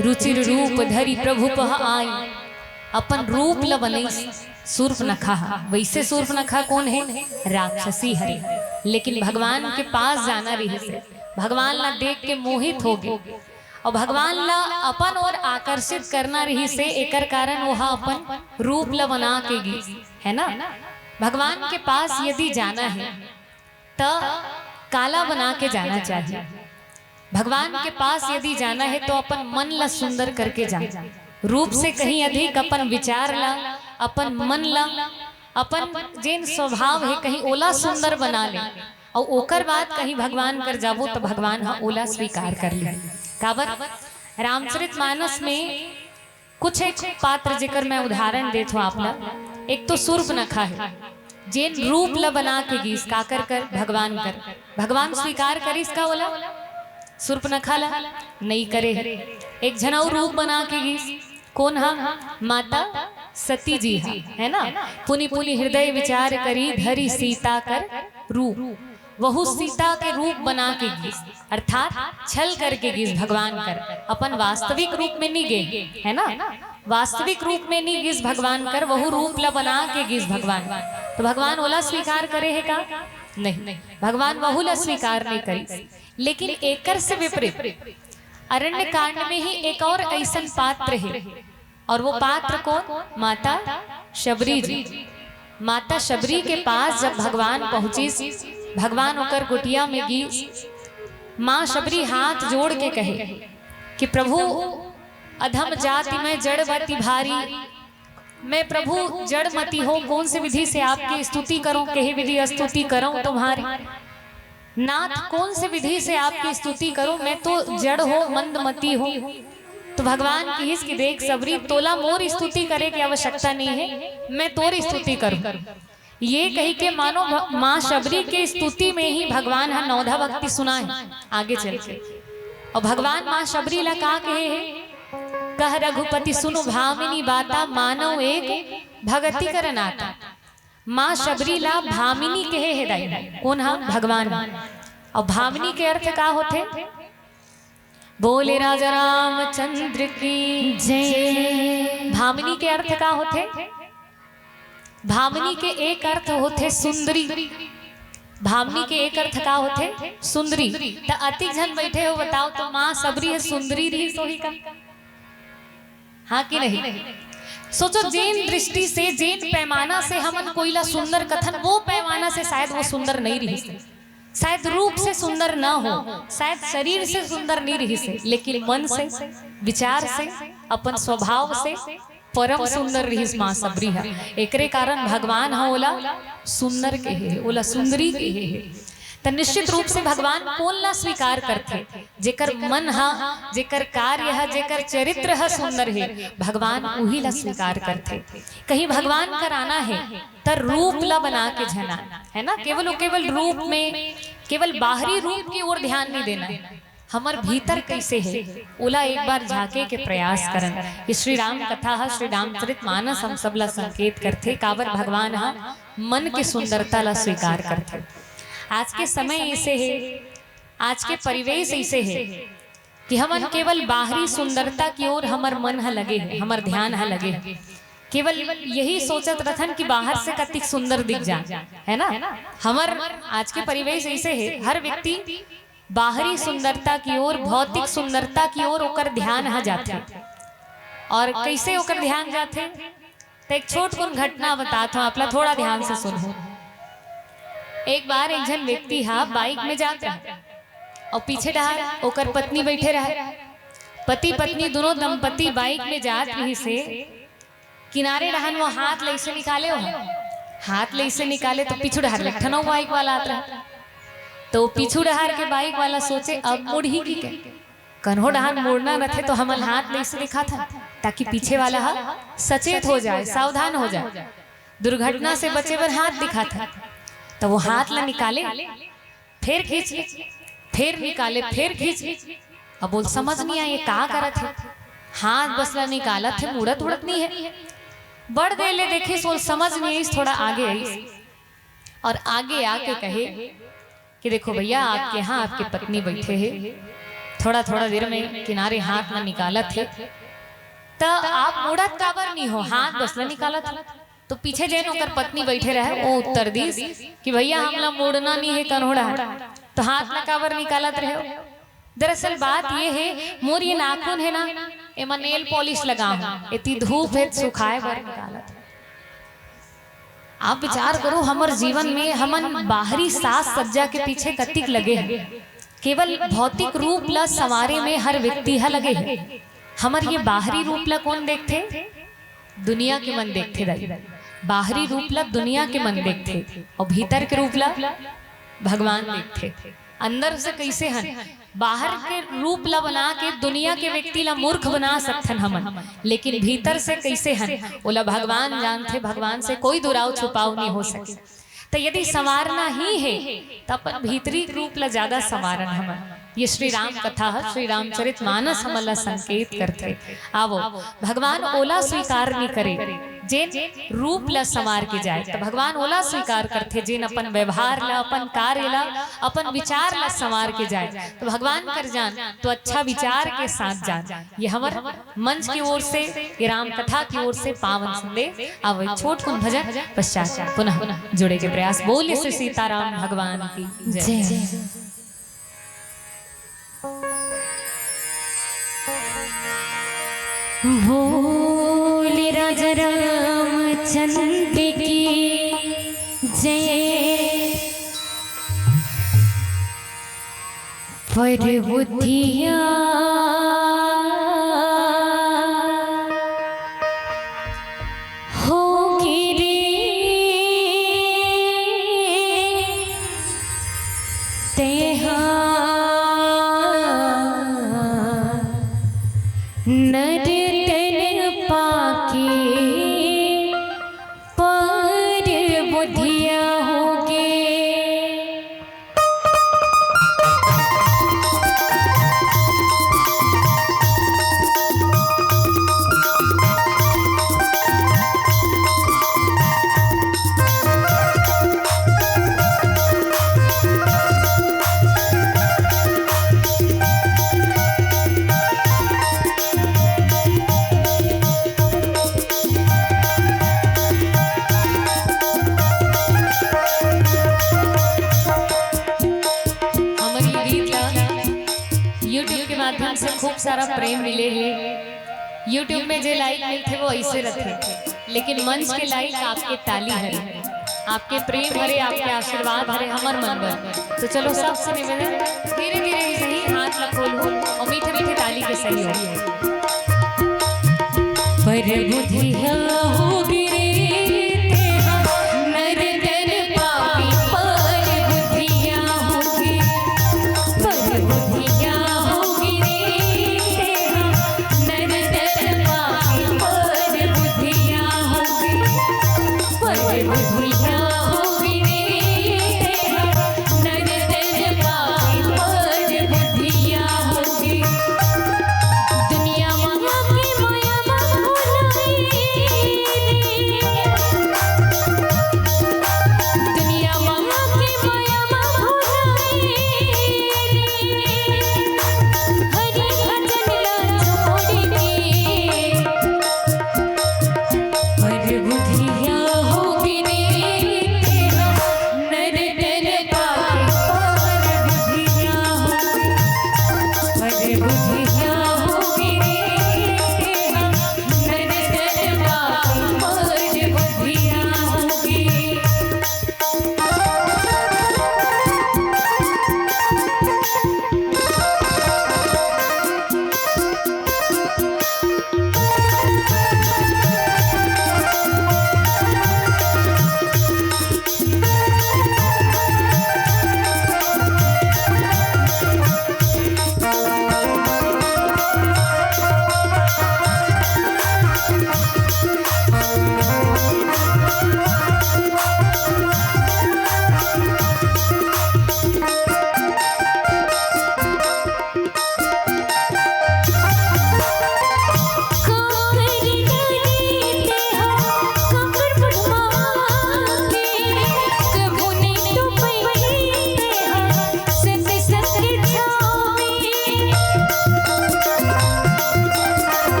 रुचिर रूप धरि प्रभु पहाई। अपन रूप ला बनइस सूर्पनखा ह। वैसे सूर्पनखा कोन हे? राक्षसी हरे। लेकिन भगवान के पास जाना रहिस हे, भगवान ला देख के मोहित हो गे, और भगवान ला अपन ओर आकर्षित करना रहिस हे, एकर कारण वो ह अपन रूप ला बना के गिस, है ना? भगवान के पास यदि जाना हे, त काला बना के जाना चाहिए। भगवान के पास यदि जाना हे, तो अपन मन ला सुंदर करके जा। रूप से कहीं अधिक अपन विचार ला, अपन मन ला, अपन जेन स्वभाव हे, कहीं ओला सुंदर बना ले, और ओकर बाद कहीं भगवान कर जाबो, तो भगवान ह ओला स्वीकार कर ले। काबर? रामचरित मानस में कुछ एक पात्र जेकर मैं उदाहरण देत हूँ आप ला। एक तो सूर्पनखा हे, जेन रूप ला बना के गिस, काकर कर? भगवान कर। भगवान स्वीकार करिस का ओला? सूर्पनखा ला? नइ करे हे। एक झन अउ रूप बना के गिस, कोन हा? माता सती जी हा, है ना? पुनि पुनि हृदय विचार करी, धरी सीता कर रूप। वहू सीता के रूप बना के गिस, अर्थात छल करके गिस भगवान कर, अपन वास्तविक रूप में नी गे, है ना? वास्तविक रूप में नी गिस भगवान कर, वहू रूप ला बना के गिस भगवान। तो भगवान ओला स्वीकार करे हे का? नहीं, भगवान वहू ला स्वीकार नहीं करिस। लेकिन एकर से विपरीत अरण्य कांड में ही एक और ऐसन पात्र हे, और वो पात्र कोन? माता शबरी जी। माता शबरी के पास जब भगवान पहुंचिस, भगवान ओकर कुटिया में गिस, माँ शबरी हाथ जोड़ के कहे कि प्रभु, अधम जाति मैं जड़मति भारी, मैं प्रभु जड़मति हो, कौन से विधि से आपकी स्तुति करूं, कहे विधि स्तुति करूं तुम्हारी। नाथ, कौन से विधि से आपकी स्तुति करूं, मैं तो जड़ हो, मंदमती हो। तो भगवान किहिस कि देख सबरी, तोला मोर स्तुति करे के आवश्यकता नहीं है, मैं तोर स्तुति करूं। ये कही के मानो भ-, माँ शबरी के स्तुति में ही भगवान ह नवधा भक्ति सुनाए आगे चल के। और भगवान माँ शबरी ला का कहे हे? कह रघुपति सुनु भामिनी बाता, मानव एक भगति कर नाता। माँ शबरी ला भामिनी कहे हे दाई, कोन हा? भगवान। और भामिनी के अर्थ का होथे? बोले राजा रामचंद्र की जय। भामिनी के अर्थ का होथे? भामिनी के एक अर्थ होथे सुंदरी। भामिनी के एक अर्थ का होथे? सुंदरी। त अतिक झन बैठे हो, बताओ तो माँ शबरी ह सुंदरी रहिस होही का? हाँ कि नहीं? सोचो, जेन दृष्टि से, जेन पैमाना से हमन कोई ला सुंदर कथन, वो पैमाना से शायद वो सुंदर नहीं रहिस। शायद रूप से सुंदर ना हो, शायद शरीर से सुंदर नहीं रहिस हे, लेकिन मन से, विचार से, अपन स्वभाव से परम सुंदर रहिस माँ शबरी ह। एकरे कारण भगवान ह ओला सुंदर कहे हे, ओला सुंदरी कहे हे। त निश्चित रूप से भगवान कोन ला स्वीकार करथे? जेकर मन ह, जेकर कार्य ह, जेकर चरित्र ह सुंदर हे, भगवान उही ला स्वीकार करथे। कहीं भगवान कर आना हे, त रूप ला बना के झन आन, है ना? केवल, केवल रूप में, केवल बाहरी रूप की ओर ध्यान नहीं देना है। हमर भीतर कैसे है, ओला एक बार झांके के प्रयास करन। ये श्री राम कथा ह, श्री रामचरित मानस हम सब ला संकेत करथे, काबर भगवान ह मन के सुंदरता ला स्वीकार करथे। आज के समय ऐसे है, आज के परिवेश ऐसे है कि हमन केवल बाहरी सुंदरता की ओर हमर मन ह लगे है, हमर ध्यान ह लगे है। केवल यही सोचत रथन कि बाहर से कतिक सुंदर दिख जा, है ना? हमर आज के परिवेश ऐसे है, हर व्यक्ति बाहरी सुंदरता की ओर, भौतिक सुंदरता की ओर ओकर ध्यान ह जाथे। और कैसे ओकर ध्यान जाथे, त एक छोट कुन घटना बतात हूँ, आप ला थोड़ा ध्यान से सुनहू। एक बार एक झन व्यक्ति हा बाइक में जात रहे और पीछे डहार ओकर पत्नी बैठे रहे। पति पत्नी दोनों दंपति बाइक में जात रहिसे, किनारे डहान वो हाथ ले से निकाले हो, हाथ ले से निकाले तो पीछू डहार ले एक ठन बाइक वाला आत रहे। तो पीछू डहार के बाइक वाला सोचे, अब मुड़ही कि कहे, कन्हो डहान मुड़ना रथे तो हमन हाथ ले से दिखाथन, ताकि पीछे वाला हा सचेत हो जाए, सावधान हो जाए, दुर्घटना से बचे बर हाथ दिखाथन। तो वो हाथ ला निकाले, फेर खींच ले, फेर निकाले, फेर खींच ले। अब बोल समझ नहीं आए, ये का करत हे? हाथ बस ला निकालत हे, मुड़त उड़त नहीं हे। बड़ देर ले देखिस, बोल समझ नहीं आइस, थोड़ा आगे आइस और आगे आके कहे कि देखो भैया, आपके यहाँ आपके पत्नी बैठे हे, थोड़ा थोड़ा देर में किनारे हाथ ला निकालत हे, त आप मुड़त काबर नहीं हो, हाथ बस ला निकालत हो। तो पीछे जेन ओकर पत्नी बैठे रहे, वो उत्तर दीस कि भैया, हमला मुड़ना नहीं है कन्हो डहार, तो हाथ ला काबर निकालत रहे हो? दरअसल बात ये है, मोर ये नाखून है ना, एमा नेल पॉलिश लगा हूँ, एती धूप है, सुखाए बर निकालत हूँ। आप विचार करो, हमर जीवन में हमन बाहरी साज सज्जा के पीछे कतिक लगे हैं, केवल भौतिक रूप ला संवारे में हर व्यक्ति ह लगे है। हमर ये बाहरी रूप ला कौन देखथे? दुनिया के मन देखथे दाई। बाहरी रूप ला दुनिया के मन देखथे और भीतर के रूप ला भगवान देखथे। अंदर से कैसे हन, बाहर के रूप ला बना के दुनिया के व्यक्ति ला मूर्ख बना सकथन हमन, लेकिन भीतर से कैसे हन, ओला भगवान जानथे। भगवान से कोई दुराव छुपाव नहीं हो सके। त यदि संवारना ही हे, त अपन भीतरी रूप ला ज्यादा संवारन हमन। ये श्री राम कथा ह, श्री रामचरित मानस हमन ला संकेत करथे। आवो, भगवान ओला स्वीकार नहीं करे जेन रूप ला संवार के जाए, त भगवान ओला स्वीकार करथे जेन अपन व्यवहार ला, अपन कार्य ला, अपन विचार ला संवार के जाए। त भगवान कर जान, त अच्छा विचार के साथ जान। ये हमर मंच की ओर से, ये राम कथा की ओर से पावन संदेश। अब एक छोट कुन भजन, पश्चात पुनः जुड़े के प्रयास। बोलिए श्री सीताराम भगवान की जय। जय। बोल राजा रामचंद्र की जय। पर बुद्धिया हो गिरी तेहा नर तन पाके पर बुद्धिया होगे। हमर ये गीत ला YouTube के माध्यम से खूब सारा प्रेम मिले हे। YouTube में जे like मिलथे वो ऐसे रथे, लेकिन मंच के like आपके ताली हरे, आपके प्रेम हरे, आपके आशीर्वाद हरे हमर मन बर। तो चलो सबसे निवेदन, धीरे धीरे ही सही, हाथ ला खोलहू और मीठे मीठे ताली के सहयोग। पर बुद्धिया होगे रे तेहा, नर तन पापी पर बुद्धिया होगे। पर बुद्धिया होगे रे तेहा, नर तन पापी पर बुद्धिया होगे। पर बुद्धिया होगे रे तेहा, नर तन पापी पर बुद्धिया होगे। दुनिया माया के माया मा भुलाए,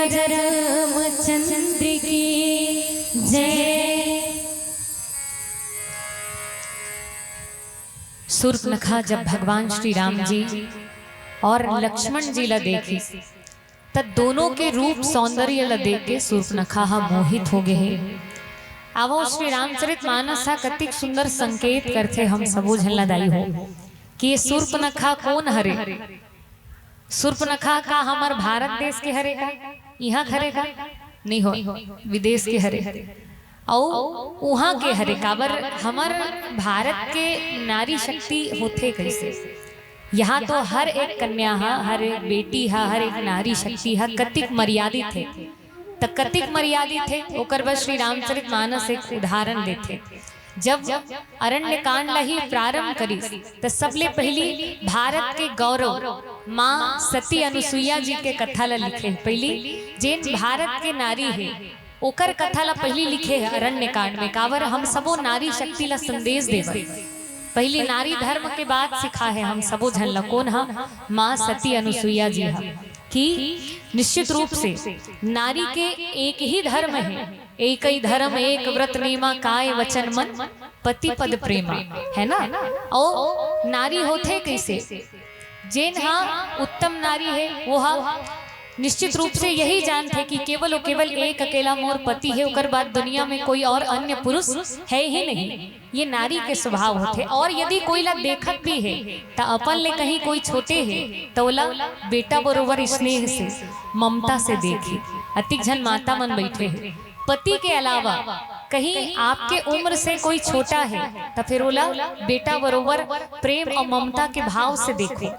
रामचंद्र की जय। सूर्पनखा जब भगवान श्री राम जी और लक्ष्मण जी ला देखिस, त दोनों के रूप सौंदर्य ला देख के सूर्पनखा ह मोहित हो गे हे। आवो, श्री रामचरित मानस ह कतिक सुंदर संकेत करथे हम सबो झन ला दाई हो कि ये सूर्पनखा कोन हरे। सूर्पनखा का हमर भारत देश के हरे का? इहाँ के हरे का? नहीं हो, विदेश के हरे। अउ उहाँ के हरे, काबर हमर भारत के नारी शक्ति होथे कैसे? यहाँ तो हर एक कन्या हा, हर एक बेटी हा, हर एक नारी शक्ति हा कतिक मर्यादित हे। त कतिक मर्यादित हे, ओकर बर श्री रामचरित मानस एक उदाहरण देथे। जब अरण्य कांड ला ही प्रारंभ करिस, त सबले पहिली भारत के गौरव माँ सती अनुसुईया जी के कथा ला लिखे। पहिली जेन भारत के नारी हे, ओकर कथा ला पहिली लिखे हे अरण्य कांड में। काबर हम सबो नारी शक्ति ला संदेश देवत, पहिली नारी धर्म के बात सिखा हे हम सबो झन ला। कोन हा? माँ सती अनुसुईया जी हा। कि निश्चित रूप से नारी के एक ही धर्म हे, एक ही धर्म, एक व्रत नेमा, काय वचन मन, पति पद प्रेमा, है ना? अउ नारी होथे कैसे? जेन हा उत्तम नारी हे, वो हा निश्चित रूप से यही जानथे कि केवल अउ केवल एक अकेला मोर पति हे, ओकर बाद दुनिया में कोई और अन्य पुरुष है ही नहीं। ये नारी के स्वभाव होथे। और यदि कोई ला देखत भी हे, त अपन ले कहीं कोई छोटे हे, त ओला बेटा बरोबर स्नेह से, ममता से देखी। अतिक झन माता मन बैठे हे, पति के अलावा कहीं आपके उम्र से कोई छोटा हे, त फिर ओला बेटा बरोबर प्रेम और ममता के भाव से देखो।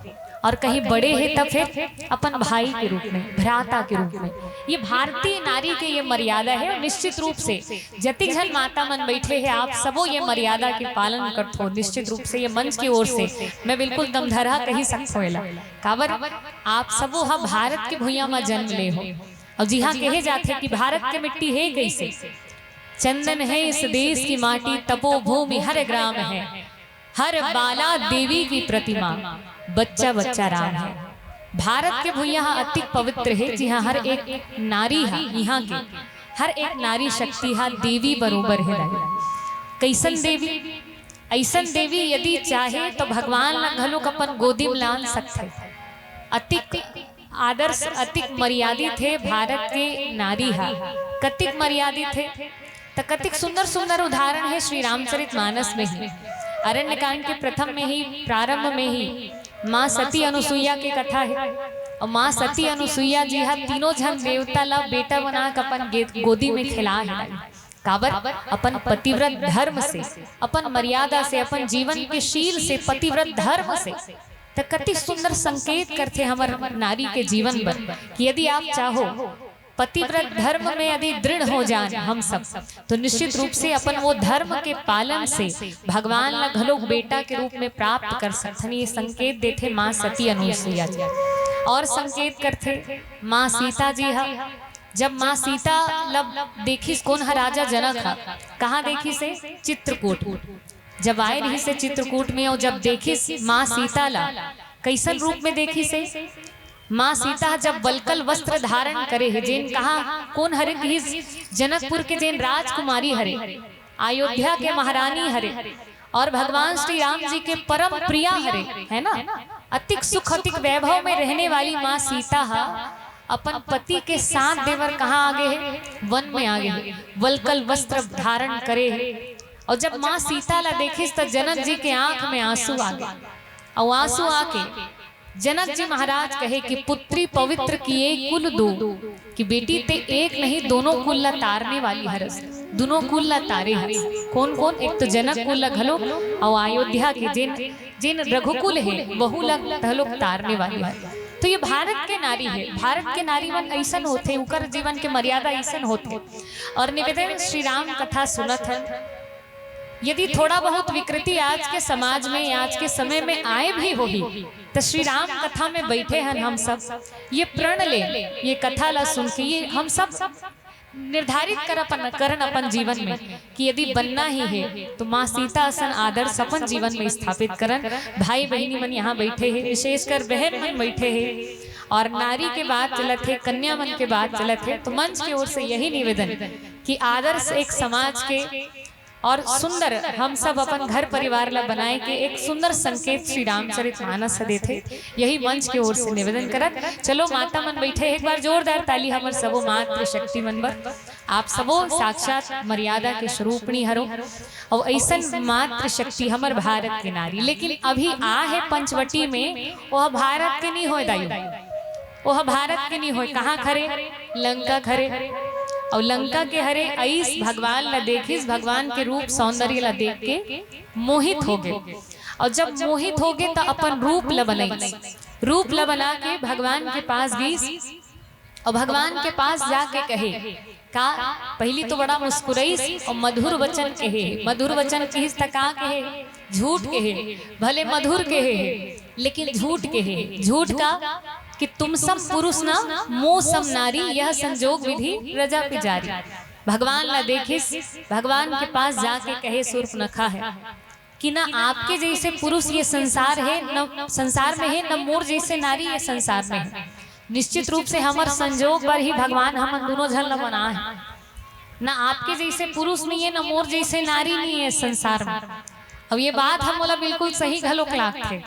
और कहीं बड़े हे, त फिर अपन भाई के रूप में, भ्राता के रूप में। ये भारतीय नारी के ये मर्यादा हे। और निश्चित रूप से जतिक झन माता मन बैठे हे, आप सबो ये मर्यादा के पालन करथो। निश्चित रूप से ये मंच की ओर से मैं बिल्कुल दमधरहा कही सकथो एला, काबर आप सबो हा भारत के भुइयां म जन्म ले हो। और जी हाँ, कहे जाथे कि भारत के मिट्टी हे कैसे? चंदन है इस देश की माटी, तपोभूमि हर ग्राम है, हर बाला देवी की प्रतिमा, बच्चा बच्चा राम है। भारत के भुइयां ह अतिक पवित्र हे, जिहां हर एक नारी ह, इहां के हर एक नारी शक्ति ह देवी बरोबर हे दाई। कैसन देवी? ऐसन देवी यदि चाहे तो भगवान ला घलोक अपन गोदी में लान सकथे। अतिक आदर्श, अतिक मर्यादित हे भारत के नारी ह। कतिक मर्यादित हे, त कतिक सुंदर सुंदर उदाहरण हे श्री रामचरित मानस में ही। अरण्य कांड के प्रथम में ही, प्रारंभ में ही माँ सती अनुसुईया के कथा हे। और माँ सती अनुसुईया जी ह तीनों झन देवता ला बेटा बना के अपन गे-, गोदी में खेला हे। काबर? अपन पतिव्रत धर्म से, अपन मर्यादा से, अपन जीवन के शील से, पतिव्रत धर्म से। त कति सुंदर संकेत करथे हमर नारी के जीवन बर कि यदि आप चाहो पतिव्रत धर्म में यदि दृढ़ हो जान हम सब, तो निश्चित रूप से अपन वो धर्म के पालन से भगवान ला घलोक बेटा के रूप में प्राप्त कर सकथन। ये संकेत देथे माँ सती अनुसुईया जी। और संकेत करथे माँ सीता जी ह। जब माँ सीता ला देखिस, कोन ह? राजा जनक ह। कहाँ देखिस हे? चित्रकूट। जब आए रहिस हे चित्रकूट में, और जब देखिस माँ सीता ला, कैसन रूप में देखिस हे? माँ सीता जब वलकल वस्त्र धारण करे हे, जेन कहाँ, कोन हरे कहिस? जनकपुर के जेन राजकुमारी हरे, अयोध्या के महारानी हरे, और भगवान श्री राम जी के परम प्रिया हरे, है ना? अतिक सुख, अतिक वैभव में रहने वाली माँ सीता ह अपन पति के साथ देवर कहाँ आगे हे? वन में आगे हे। वलकल वस्त्र धारण करे हे। और जब माँ सीता ला देखिस त जनक जी के आंख में आंसू आ गे। और आंसू आके जनक जी महाराज कहे कि पुत्री पवित्र किए कुल दो, कि बेटी ते एक नहीं दोनों कुल ला तारने वाली हरस, दोनों कुल ला तारे हरस। कौन कौन? एक तो जनक कुल ला घलो और अयोध्या के जेन, जेन रघुकुल हे वहू ला घलो तारने वाली हरस। तो ये भारत के नारी हे, भारत के नारी मन ऐसन होथे, उकर जीवन के मर्यादा ऐसन होथे। और निवेदन, श्री राम कथा सुनत हन, यदि थोड़ा बहुत विकृति आज के समाज में, आज के समय में आए भी होही, त श्री राम कथा में बैठे हन हम सब, ये प्रण ले, ये कथा ला सुन के ये हम सब निर्धारित कर अपन, करन अपन जीवन में कि यदि बनना ही हे तो माँ सीता असन आदर्श अपन जीवन में स्थापित करन। भाई बहिनी मन यहाँ बैठे हे, विशेषकर बहन मन बैठे हे, और नारी के बात चलत हे, कन्या मन के बात चलत हे, तो मंच के ओर से यही निवेदन कि आदर्श एक समाज के और सुंदर हम सब अपन घर परिवार ला बनाए के एक सुंदर संकेत श्री रामचरित मानस ह देथे। यही मंच के ओर से निवेदन करत, चलो माता मन बैठे, एक बार जोरदार ताली हमर सबो मातृ शक्ति मन बर। आप सबो साक्षात मर्यादा के स्वरूपणी हरो। अउ ऐसन मातृ शक्ति हमर भारत के नारी, लेकिन अभी आ हे पंचवटी में, वह भारत के नहीं होय दाई, वह भारत के नहीं होय। कहाँ खरे? लंका खरे। अउ लंका के हरे, अइस भगवान ला देखिस, भगवान के रूप सौंदर्य ला देख के मोहित हो गए। अउ जब मोहित हो गए, त अपन रूप ला बनाइस, रूप ला बना के भगवान के पास गईस। अउ भगवान के पास जाके कहे, का? पहली तो बड़ा मुस्कुराइस अउ मधुर वचन कहे। मधुर वचन कहिस त का कहे? झूठ कहे। भले मधुर कहे, लेकिन झूठ कहे। झूठ का? कि तुम सम पुरुष ना, मो सम नारी, यह संजोग विधि प्रजा पिजारी। भगवान ला देखिस, भगवान के पास जाके कहे सूर्पनखा ह कि ना आपके जैसे पुरुष ये संसार हे, न संसार में हे, न मोर जैसे नारी ये संसार में हे। निश्चित रूप से हमर संजोग बर ही भगवान हमन दोनों झन ला बनाए हे। ना आपके जैसे पुरुष नहीं है, ना मोर जैसे नारी नहीं है संसार में। अब ये बात हम बोला बिल्कुल सही घलोक लागथे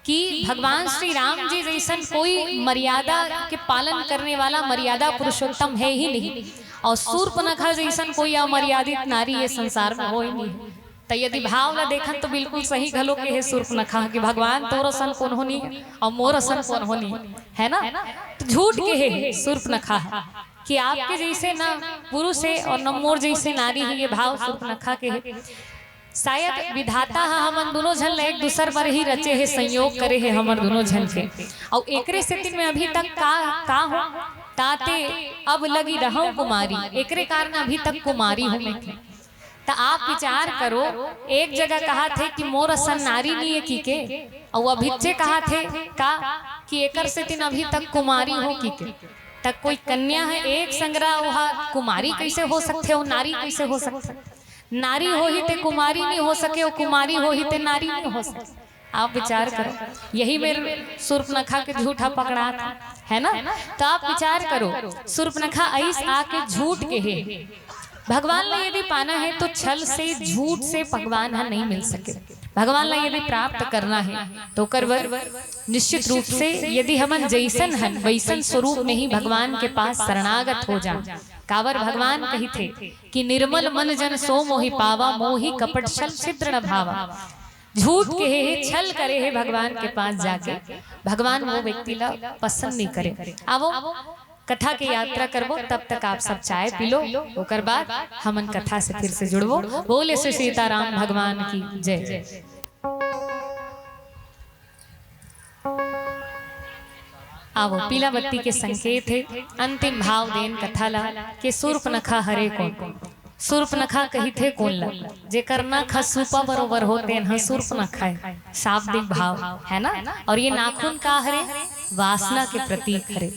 कि भगवान श्री राम जी जैसन कोई मर्यादा के पालन करने वाला मर्यादा पुरुषोत्तम है ही नहीं, और सूर्पनखा जैसन कोई अमर्यादित नारी ये संसार में हो ही नहीं। त यदि भाव ला देखन तो बिल्कुल सही घलो के हे सूर्पनखा कि भगवान तोर असन कोनो नहीं और मोर असन कोनो नहीं, है ना? तो झूठ के हे सूर्पनखा कि आपके जैसे ना पुरुष है और न मोर जैसे नारी है, ये भाव सूर्पनखा के हे। शायद विधाता ह हमन दोनों झन ला एक दूसर बर ही रचे हे, संयोग करे हे हमर दोनों झन के। अउ एकरे सेती मैं अभी तक का, का हूँ, ताते अब लगी रहूं कुमारी, एकरे कारण अभी तक कुमारी हूँ मैं। त आप विचार करो, एक जगह कहा थे कि मोर असन नारी नहीं है की के, अउ अभिच्चे कहा थे का कि एकर सेती अभी तक कुमारी हो की के। त कोई कन्या है एक संग रहा, वह कुमारी कैसे हो सकथे, वो नारी कैसे हो सकथे? नारी होही ते कुमारी नहीं हो सके, वो कुमारी होही ते नारी नहीं हो सके। आप विचार करो, यही मेर सूर्पनखा के झूठा पकड़ा था, है ना? तो आप विचार करो, सूर्पनखा अइस आके झूठ के हे। भगवान ला यदि पाना है तो छल से, झूठ से भगवान ह नहीं मिल सके। भगवान ला यदि प्राप्त करना है तो ओकर बर निश्चित रूप से यदि हमन जैसन हन वैसन स्वरूप में ही भगवान के पास शरणागत हो जा। काबर भगवान कहिथे कि निर्मल मन जन सो मोहि पावा, मोहि कपट छल छिद्र न भावा। झूठ के हे, छल करे हे भगवान के पास जाके, भगवान वो व्यक्ति ला पसंद नहीं करे। आवो कथा के यात्रा करबो, तब तक आप सब चाय पी लो, ओकर बाद हमन कथा से फिर से जुड़बो। बोले श्री सीताराम भगवान की जय। आवो, पीला बत्ती के संकेत हे। अंतिम भाव देन कथा ला के सूर्पनखा हरे कोन। सूर्पनखा कहिथे कोन ला? जेकर नख सूपा बरोबर हो, तेन ह सूर्पनखा हे। शाब्दिक भाव, है ना? और ये नाखून का हरे? वासना के प्रतीक हरे।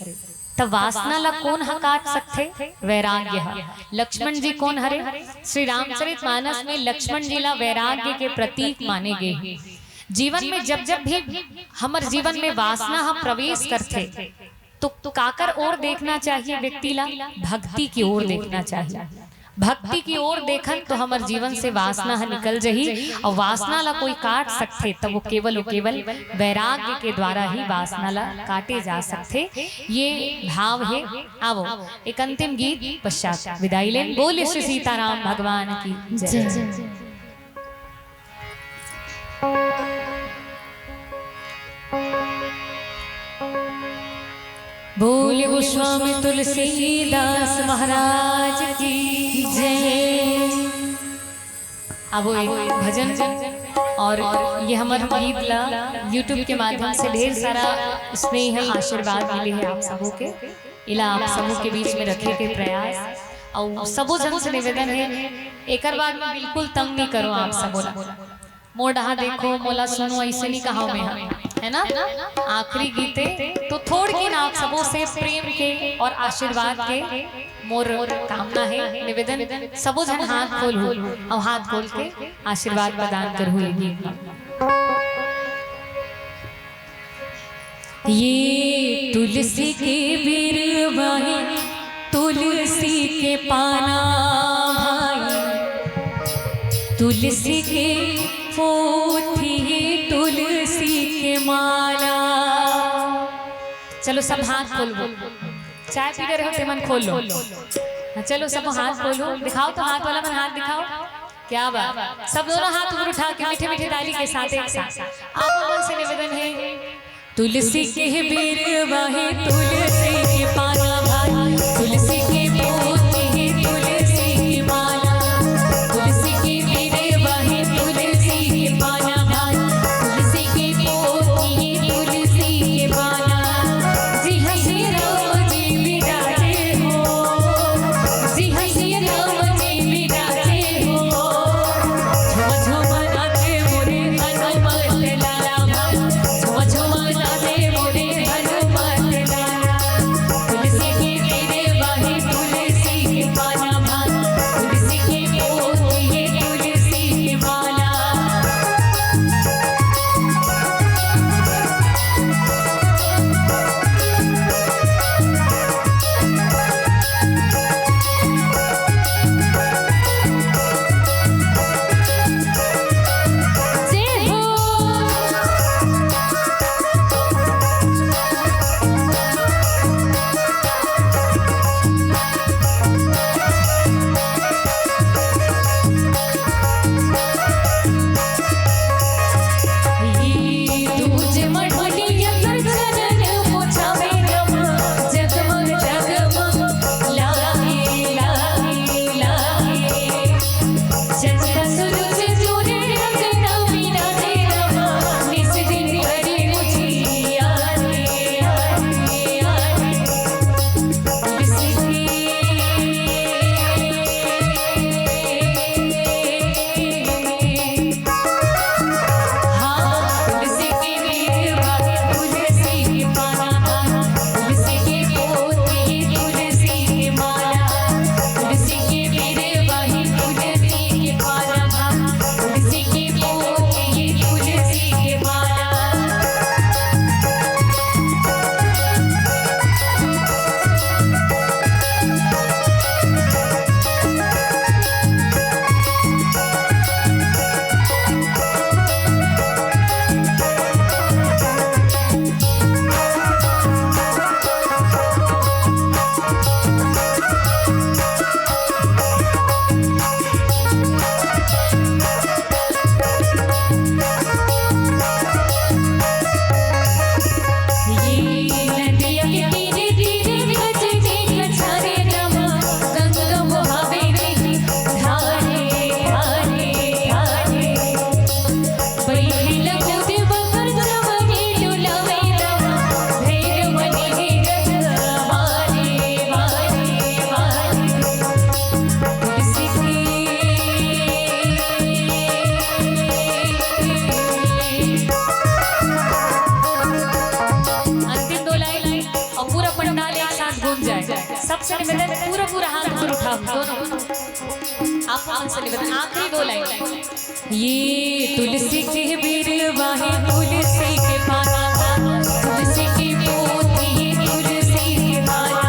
त वासना ला कोन ह काट सकथे? वैराग्य ह। लक्ष्मण जी कोन हरे? श्री रामचरित मानस में लक्ष्मण जी ला वैराग्य के प्रतीक माने गए हे। जीवन में जब जब भी हमर जीवन में वासना ह प्रवेश करथे, तो काकर ओर देखना चाहिए व्यक्ति ला? भक्ति की ओर देखना चाहिए। भक्ति की ओर देखन तो हमर जीवन से वासना ह निकल जही, और वासना ला कोई काट सकथे, तब वो केवल, वो केवल वैराग्य के द्वारा ही वासना ला काटे जा सकथे। ये भाव हे। आवो, एक अंतिम गीत पश्चात विदाई लेन। बोले श्री सीताराम भगवान की जय। जय। बोल गोस्वामी तुलसीदास महाराज की जय। अब वो एक भजन और ये हमर गीत ला YouTube के माध्यम से ढेर सारा स्नेह आशीर्वाद मिले हे आप सबों के, इला आप सबों के बीच में रखे के प्रयास। और सबो जन से निवेदन हे, एकर बाद में बिल्कुल तंग नहीं करो आप सबो ला। मोर डहा देखो, मोला सुनो, ऐसे नहीं कहा मैं, है ना? आखिरी गीते तो थोड़ के ना आप सबों से प्रेम के और आशीर्वाद के मोर कामना हे, निवेदन, सबो जन हाथ खोलहू और हाथ खोल के आशीर्वाद प्रदान करहू ये गीत में। ये तुलसी के बिरवा हे, तुलसी के पाना भाई, तुलसी के पोथी हे, तुलसी के माला। चलो सब हाथ खोलबो, चाय पी के रहो, तेमन खोल लो। हाँ, चलो सब हाथ खोलो, दिखाओ तो हाथ वाला मन हाथ दिखाओ। क्या बात, सब दोनों हाथ ऊपर उठा के मीठे मीठे ताली के साथ एक साथ आप लोगों से निवेदन है, तुलसी के बिरवा हे, तुलसी के पाना भाई, तुलसी के पोथी हे, तुलसी के माला, तुलसी के बिरवा हे, तुलसी के पाना भाई, तुलसी के पोथी हे, तुलसी के माला। जी हाँ श्री राम जी विराजे हो, जी हाँ श्री राम जी विराजे हो। झुम झुम नाचे मोरे हनुमत लाला भाई, झुम झुम नाचे मोरे हनुमत लाला। तुलसी के बिरवा हे, तुलसी के पाना भाई, तुलसी के पोथी हे, तुलसी के माला। अंतिम दो लाइन और पूरा पंडाल एक साथ गूंज जाए। सबसे निवेदन, पूरा पूरा हाथ ऊपर उठाओ दोनों। आप लोगों से निवेदन, आखिरी दो लाइन। ये तुलसी के बिरवा हे, तुलसी के पाना, तुलसी के पोथी हे, तुलसी के माला,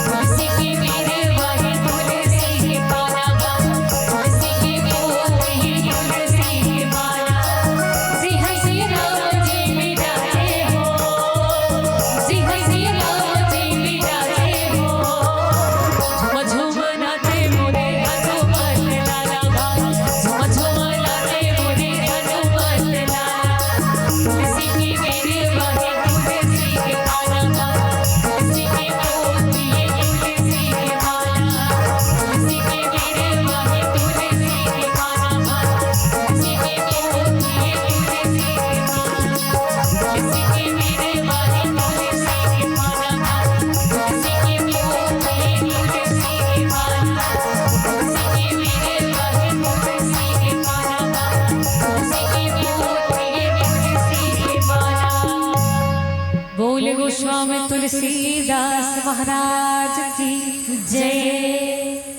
तुलसी के बिरवा हे, तुलसी के पाना, तुलसी के पोथी हे, तुलसी के माला। जी हाँ श्री राम जी विराजे हो, जी हाँ श्री राम जी विराजे हो। झुम झुम नाचे मोरे हनुमत लाला भाई, झुम झुम नाचे मोरे हनुमत लाला। तुलसी के बिरवा हे, तुलसी के पाना भाई, तुलसी के पोथी हे, तुलसी के माला। तुलसी के बिरवा हे, तुलसी के पाना भाई, तुलसी के पोथी हे, तुलसी के माला। बोल गोस्वामी तुलसीदास महाराज की जय।